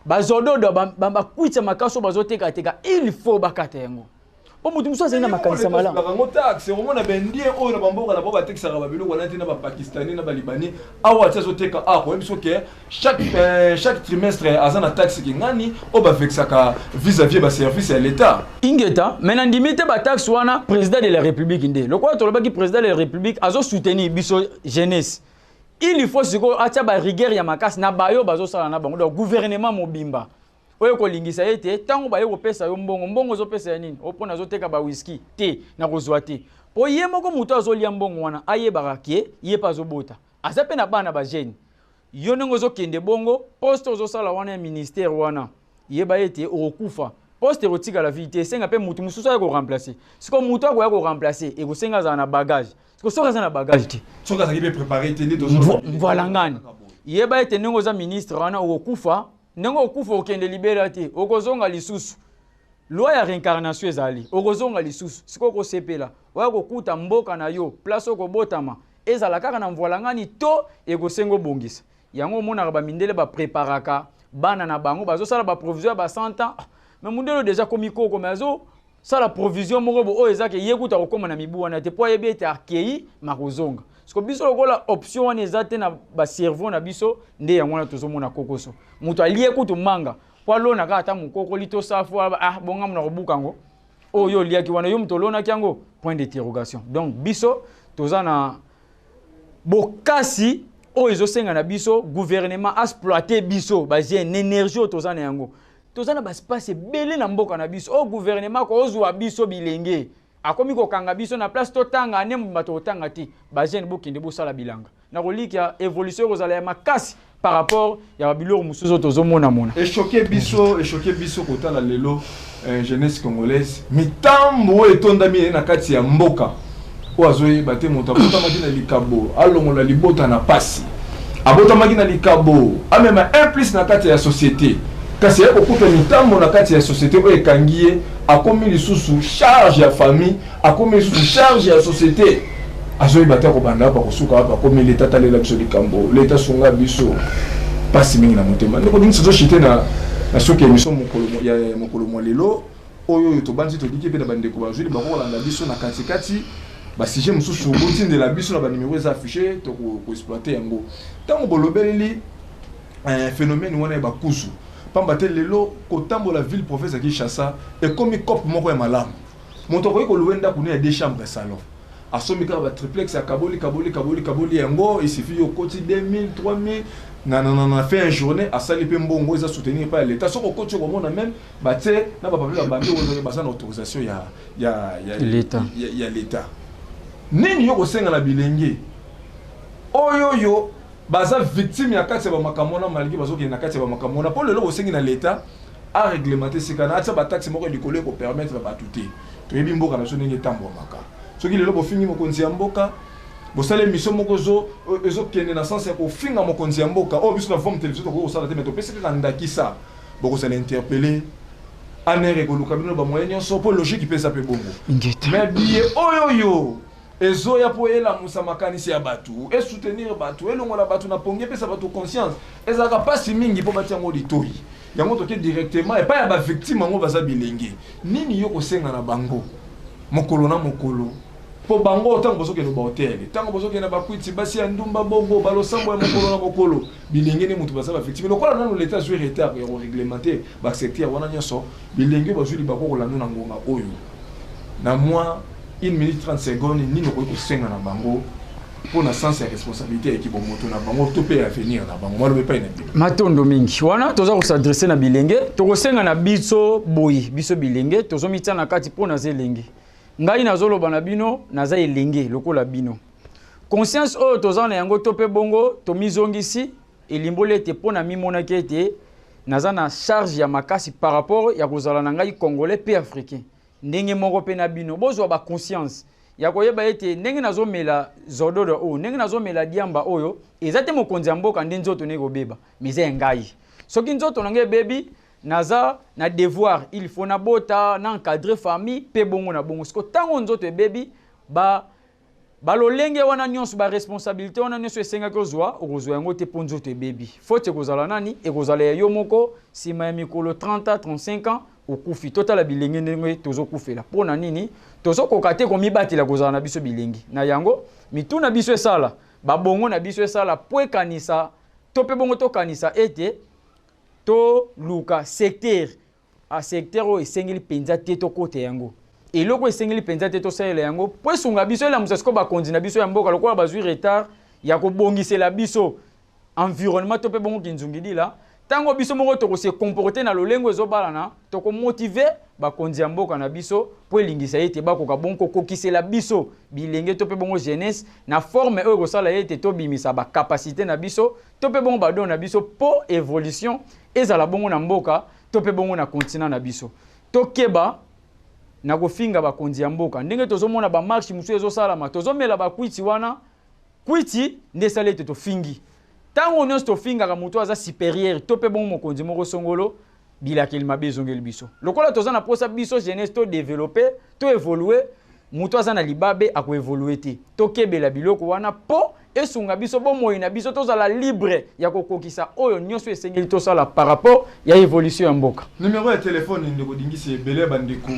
Bazododo, bakwitisa makasi oyo bazotekateka, il faut bakata yango, mpo moto mosusu azali na makanisa malamu. Yango taxe, omona baindien oyo na bamboka na bango batekisaka babiloko wana te, na bapakistanais, na balibanais. Awa ti azoteka, awa koyebi biso ke chaque trimestre aza na taxe kingani oyo bavexaka vis-à-vis baservice ya l'État. Ingeta, mais nandimi te bataxe wana. Président de la République nde, lokola tolobaki, président de la République azosoutenir biso jeunesse, il faut sikoyo atia barigueur ya makasi na bayo bazosala na bango. Donc gouvernement mobimba oyo kolingisa ye te, ntango baye kopesa yo mbongo, mbongo ozopesa ya nini? O mpona azoteka bawiski te, nakozwa te, mpo ye moko moto azolia mbongo wana ayebaka ke ye mpe azobota. Aza mpe na bana bajeune. Yo ndenge ozokende bongo, poste ozosala wana ya ministère wana, yeba ete okokufa, poste ekotikala vide te. Esenga mpe mutu mosusu aya koremplacer. Sikoyo mutu akoya koremplacer, ekosenga azala na bagage. Sikoyo soki aza na bagage te, soki azalaki mpe préparé te, nde voilà ngani. Yeba ete ndenge oza ministre wana, okokufa. Ndenge okokufa, okende libela te, okozonga lisusu. Loi ya réincarnation ezali, okozonga lisusu. Sikoyo okosepela oya kokuta mboka na yo, place okobotama, ezala kaka na mvwala ngani to ekosenga obongisa yango? Omonaka bamindele bapreparaka bana na bango, bazosala baprovision ya ba 100 ans. Mais mundele déjà komi koko, mais azosala provision moko bo oyo eza ke ye kuta kokóma na mibu wana te, mpo ayebi ete akei makozonga. Siko biso, lokola option wana eza te na bacerveau na biso, nde yango wana tozomona kokoso. Moto alie kutu manga mpo alona kaka ata mokokoli to safu. Ah, bongamu na kobuka yango oyo oliaki wana, yo moto olonaki yango? Point d'interrogation. Donc biso toza na bokasi oyo ezosenga na biso gouvernement exploite biso bajeune, énergie oyo toza na yango. Toza na baspace ebele na mboka na biso oyo gouvernement kozwa biso bilenge. Akomi kokanga biso na place totanga ane mobimba, tokotanga te. Bajeune, bokende bosala bilanga. Na kolikia évolution ekozala ya makasi par rapport ya babiloko mosusu oyo tozomonamona. Echoquer biso, echoquer biso kotala lelo jeunesse congolaise, mitambo oyo etondami ye na kati ya mboka, oyo azoyeba te. Moto abotamaki na likabo alongola libota na pasi, abotamaki na likabo amema un plus na kati ya société, kasi aye kokuta mitambo na kati ya société oyo ekangi ye. Akomi lisusu charge ya famille, akomi lisusu charge ya société. Azoyeba te akobanda wapi, akosuka wapi. Akomi leta talela biso likambo, leta sunga biso. Mpasi mingi na motema, ndeko Ningisi. Tozochuter na soki émission mokolo ya mokolo mwa lelo oyo tobandi, toliki mpe na bandeko bazwili bakokolanda biso na katikati. Basujet mosusu botindela biso na banimero eza affiché, tokoexploiter yango. Ntango bolobeleli phénomène wana ya bakuzu, pamba te lelo kotambola ville province ya Kinshasa ekomi cope moko ya malamu. Moto akoki kolouer ndako ne ya deux chambres, salon, asombi kaka batriplex, akaboli, kaboli, kaboli, kaboli yango. Il suffit yo okoti 2000, 3000 na fin ya journée, asali mpe mbongo eza soutenir epai ya l'État. Soki okoti, okomona même batie na bapapier, babandi oyo baza na autorisation ya l'État. Ya l'État. Nini yo kosenga na bilenge oyo oyo baza victime ya kati ya bamakambo wana, malgré bazokende na kati ya bamakambo wana? Mpo lelo bosengi na l'État aréglementer sika na atia bataxe moko likolo ekopermettre bato te. Toyebi mboka na biso ndenge etambwamaka. Soki lelo bofingi mokonzi ya mboka, bosala émission moko ezokende na sens ya kofinga mokonzi ya mboka, oyo biso na Vom Télévision tokoki kosala te, mais topesi kaka ndakisa, bokozala interpellé. ANR ekoluka bino bamoyen nyonso, mpo logique mpe eza mpe bongo. Mais biye oyo oyo ezoya mpo elamusa makanisi ya bato, esoutenir bato, elongola bato na pongi, epesa bato conscience, ezalaka mpasi mingi mpo batia yango litoi. Yango toke directement epai ya bavictime yango baza bilenge. Nini yo kosenga na bango mokolo na mokolo, mpo bango ntango bozokende bahotel, ntango bozokende bakwiti, basi ya ndumba, bongo balosambo ya mokolo na mokolo, bilenge nde moto baza bavictime? Lokola nano leta azwi retard ya koréglementer basecteur wana nyonso, bilenge bazwi libako kolanda na ngonga oyo, na mwa 1 minute 30 seconde, nini okoki kosenga na bango mpo na sens ya responsabilité ya ekibo moto na bango to mpe ya avenir na bango? Maloba epai na bino. Matondo mingi. Wana toza kos'adresser na bilenge, tokosenga na biso boye: biso bilenge tozomitia na kati, mpo naza elenge. Ngai nazoloba na bino, naza elenge lokola bino. Conscience oyo toza na yango to mpe bongo tomizongisi, elimboli ete mpo na mimonaki ete naza na charge ya makasi par rapport ya kozala na ngai congolais mpe africain ndenge moko mpe na bino. Bozwa baconscience ya koyeba ete ndenge nazomela zododo oyo, ndenge nazomela diamba oyo, eza te mokonzi ya mboka nde nzoto ndenge kobeba, mais eza ya ngai. Soki nzoto na ngai ebebi, naza na devoir, il faut nabota, na encadrer famille mpe bongo na bongo. Siko ntango nzoto ebebi, ba balolenge wana nyonso, baresponsabilité wana nyonso esengaki ozwa, okozwa yango te mpo nzoto ebebi. Faute ekozala nani? Ekozala ya yo moko. Nsima ya mikolo 30 ans, 35 ans, okufi. Totala bilenge ndenge tozokufela. Mpo na nini tozokoka te komibatela kozala na biso bilenge? Na yango mitu na biso esala, babongo na biso esala po ekanisa to mpe bongo tokanisa ete toluka secteur a secteur oyo esengeli mpenza te tokota yango, eloko esengeli mpenza te tosalela yango, mpo esunga biso, elamusa sikoyo bakonzi na biso ya mboka. Lokola bazwi retard ya kobongisela biso environnement to mpe bongo kinzungidila, Ntango biso moko tokose comporter na lolengo ezobalana, tokomotiver bakonzi ya mboka na biso mpo elingisa ete bakoka bongo kokokisela biso bilenge to mpe bongo jeunesse na forme oyo ekosala ete tobimisa bacapacité na biso to mpe bongo badon na biso mpo évolution ezala bongo na mboka to mpe bongo na continent na biso. Tokeba na kofinga bakonzi ya mboka. Ndenge tozomona bamarche mosusu ezosalama, tozomela bakwiti wana, kwiti nde esali ete tofingi. Ntango nyonso tofingaka moto aza supérieur to mpe bongo mokonzi moko songolo, bilakeli mabe ezongeli biso. Lokola toza na posa biso jeunesse to développer, to évoluer, moto aza na libabe akoévoluer te. Tokebela biloko wana mpo esunga biso bomoi na biso, tozala libre ya kokokisa oyo nyonso esengeli tosala par rapport ya évolution ya mboka. Numéro ya telefone, ndeko Dingisi, ebele ya bandeko,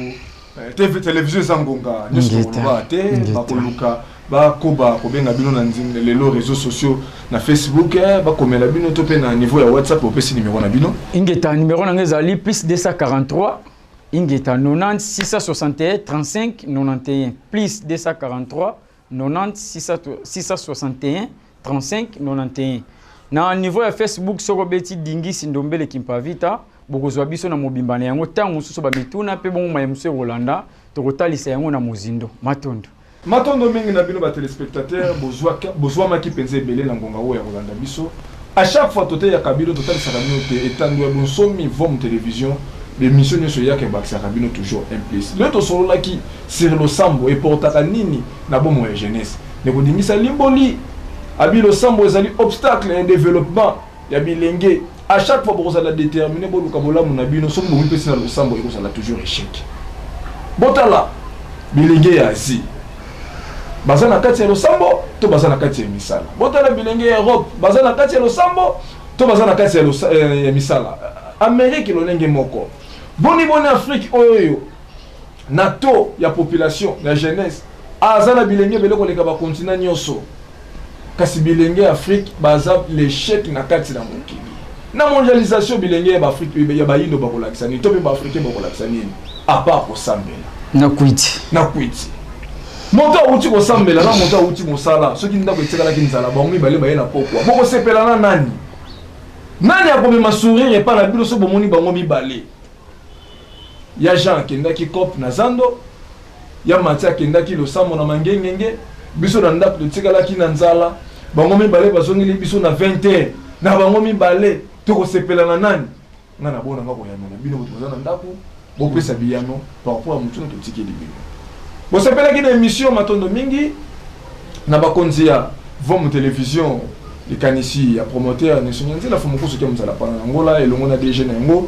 TV, télévision eza ngonga nyonso tokoloba te, bakoluka bakoba kobenga bino na lelo réseaux sociaux, na Facebook, bakomela bino to mpe na niveau ya WhatsApp. Opesi numéro na bino? Ingeta, numéro na ngai ezali plus 243, ingeta, 90 661 35 91, plus 243 90 661 35 91. Na niveau ya Facebook, soki obeti Dingisi Ndombele Kimpavita, bokozwa biso na mobimba na yango. Ntango mosusu bamituna mpe bongo maye mosusu ekolanda, tokotalisa yango na mozindo. Matondo. Matondo mingi na bino batéléspectateur. Bozwamaki mpenza ebele na ngonga oyo ya kolanda biso. À chaque fois toteyaka bino, totalisaka bino te etando ya bonsomi Vom Télévision, bémission nyonso eyaka ebakisaka bino toujours un plus. Lelo tosololaki sur losambo eportaka nini na bomoi ya jeunesse. Ndeko Dingisa limboli abi losambo ezali obstacle ya développement ya bilenge. À chaque fois bokozala déterminé, boluka bolamu na bino, soki bomipesi na losambo, ekozala toujours échec. Botala bilenge ya Asie, baza na kati ya losambo to baza na kati ya misala? Botala bilenge ya Europe, baza na kati ya losambo to baza na kati ya misala? Amérique lolenge moko. Boni boni Afrique oyo na taux ya population ya jeunesse aza na bilenge ebele koleka bacontinent nyonso, kasi bilenge ya Afrique baza l'échec na kati na mokili na mondialisation? Bilenge ya baAfrique, ya bayindo, bakolakisa nini to mpe baAfricain bakolakisa nini à part kosambela? Na kwiti. Na kwiti. Moto awuti kosambela na moto awuti mosala, soki ndako etikalaki nzala, bango mibale baye na pokwa, bokosepela na nani? Nani akomema sourire epai na bino soki bomoni bango mibale? Ya Jean akendaki cope na zando, ya Mati akendaki losambo na mangengenge, biso na ndako totikalaki na nzala. Bango mibale bazongeli biso na 20 heures. Na bango mibale tokosepela na nani? Nga na bona nga koyanola, bino boto boza na ndako bopesa biyano par rapport ya motuna totikeli bino. Bosepelaki na émission, matondo mingi na bakonzi ya Vom Télévision, likanisi ya promoteur Nelson Nzela Fumukusu ke mozala pana na Ngola elongo na DG na yango,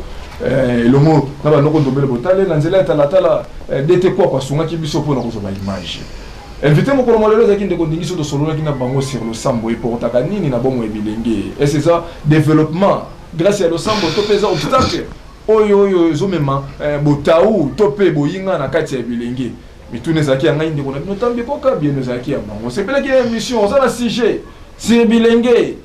elongo na banoko Ndombele Botale na nzela ya talatala, DT Kwako asungaki biso mpona kozwa baimage. Invité mokolo mwa lelo ezalaki ndeko Ndingi. So tosololaki na bango sur losambo eportaka nini na bomoi bilenge. Ese eza développement grâce ya losambo to mpe eza obstacle oyo ezomema botau to mpe boyinga na kati ya bilenge? Mituna ezalaki ya ngai ndeko na bino Tambi Koka, bieno ezalaki ya bango. Osepelaki na émission, oza na sujet sur bilenge,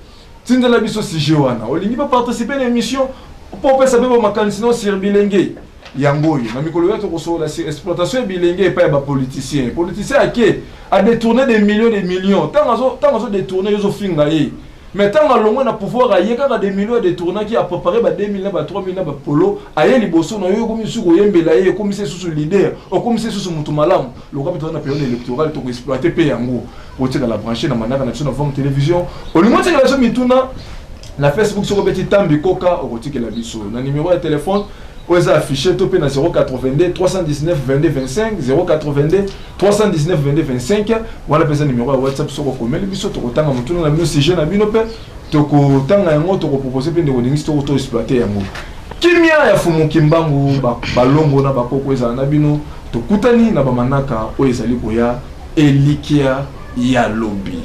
tindela biso sujet wana. Olingi baparticipe na émission mpo opesa mpe bamakanisi no sur bilenge, yango oyo. Na mikolo oyo tokosolola sur exploitation ya bilenge epai ya bapoliticien. Politicien ake adétourne des millions, des millions. Ntango azodétourne, yo ozofinga ye, mais ntango alongwe na pouvoir, aye kaka des millions adétournaki, apréparé ba 2000 na ba 3000 na bapolo, aye liboso na yo, okomi susu koyembela ye, okomisi susu leader, okomisi susu motu malamu. Lokola mpe toza na période électorale, tokoexploite mpe yango. Otikala branché na mandaka na biso na Vom Télévision. Olingi otikela biso mituna na Facebook, soki obeti Tambi Koka, okotikela biso na numéro ya telefone oyo eza affiché to mpe na 082 319 22 25, 082 319 22 25. Wana mpe eza numéro ya WhatsApp. Soki okomeli biso, tokotanga motuna na bino, sujet na bino mpe tokotanga yango, tokopropose mpe ndeko Ndingisi toko toexploite yango. Kimia ya Fumu Kimbangu, balongo na bakoko ezala na bino. Tokutani na bamanaka oyo ezali koya. Elikia ya lobi.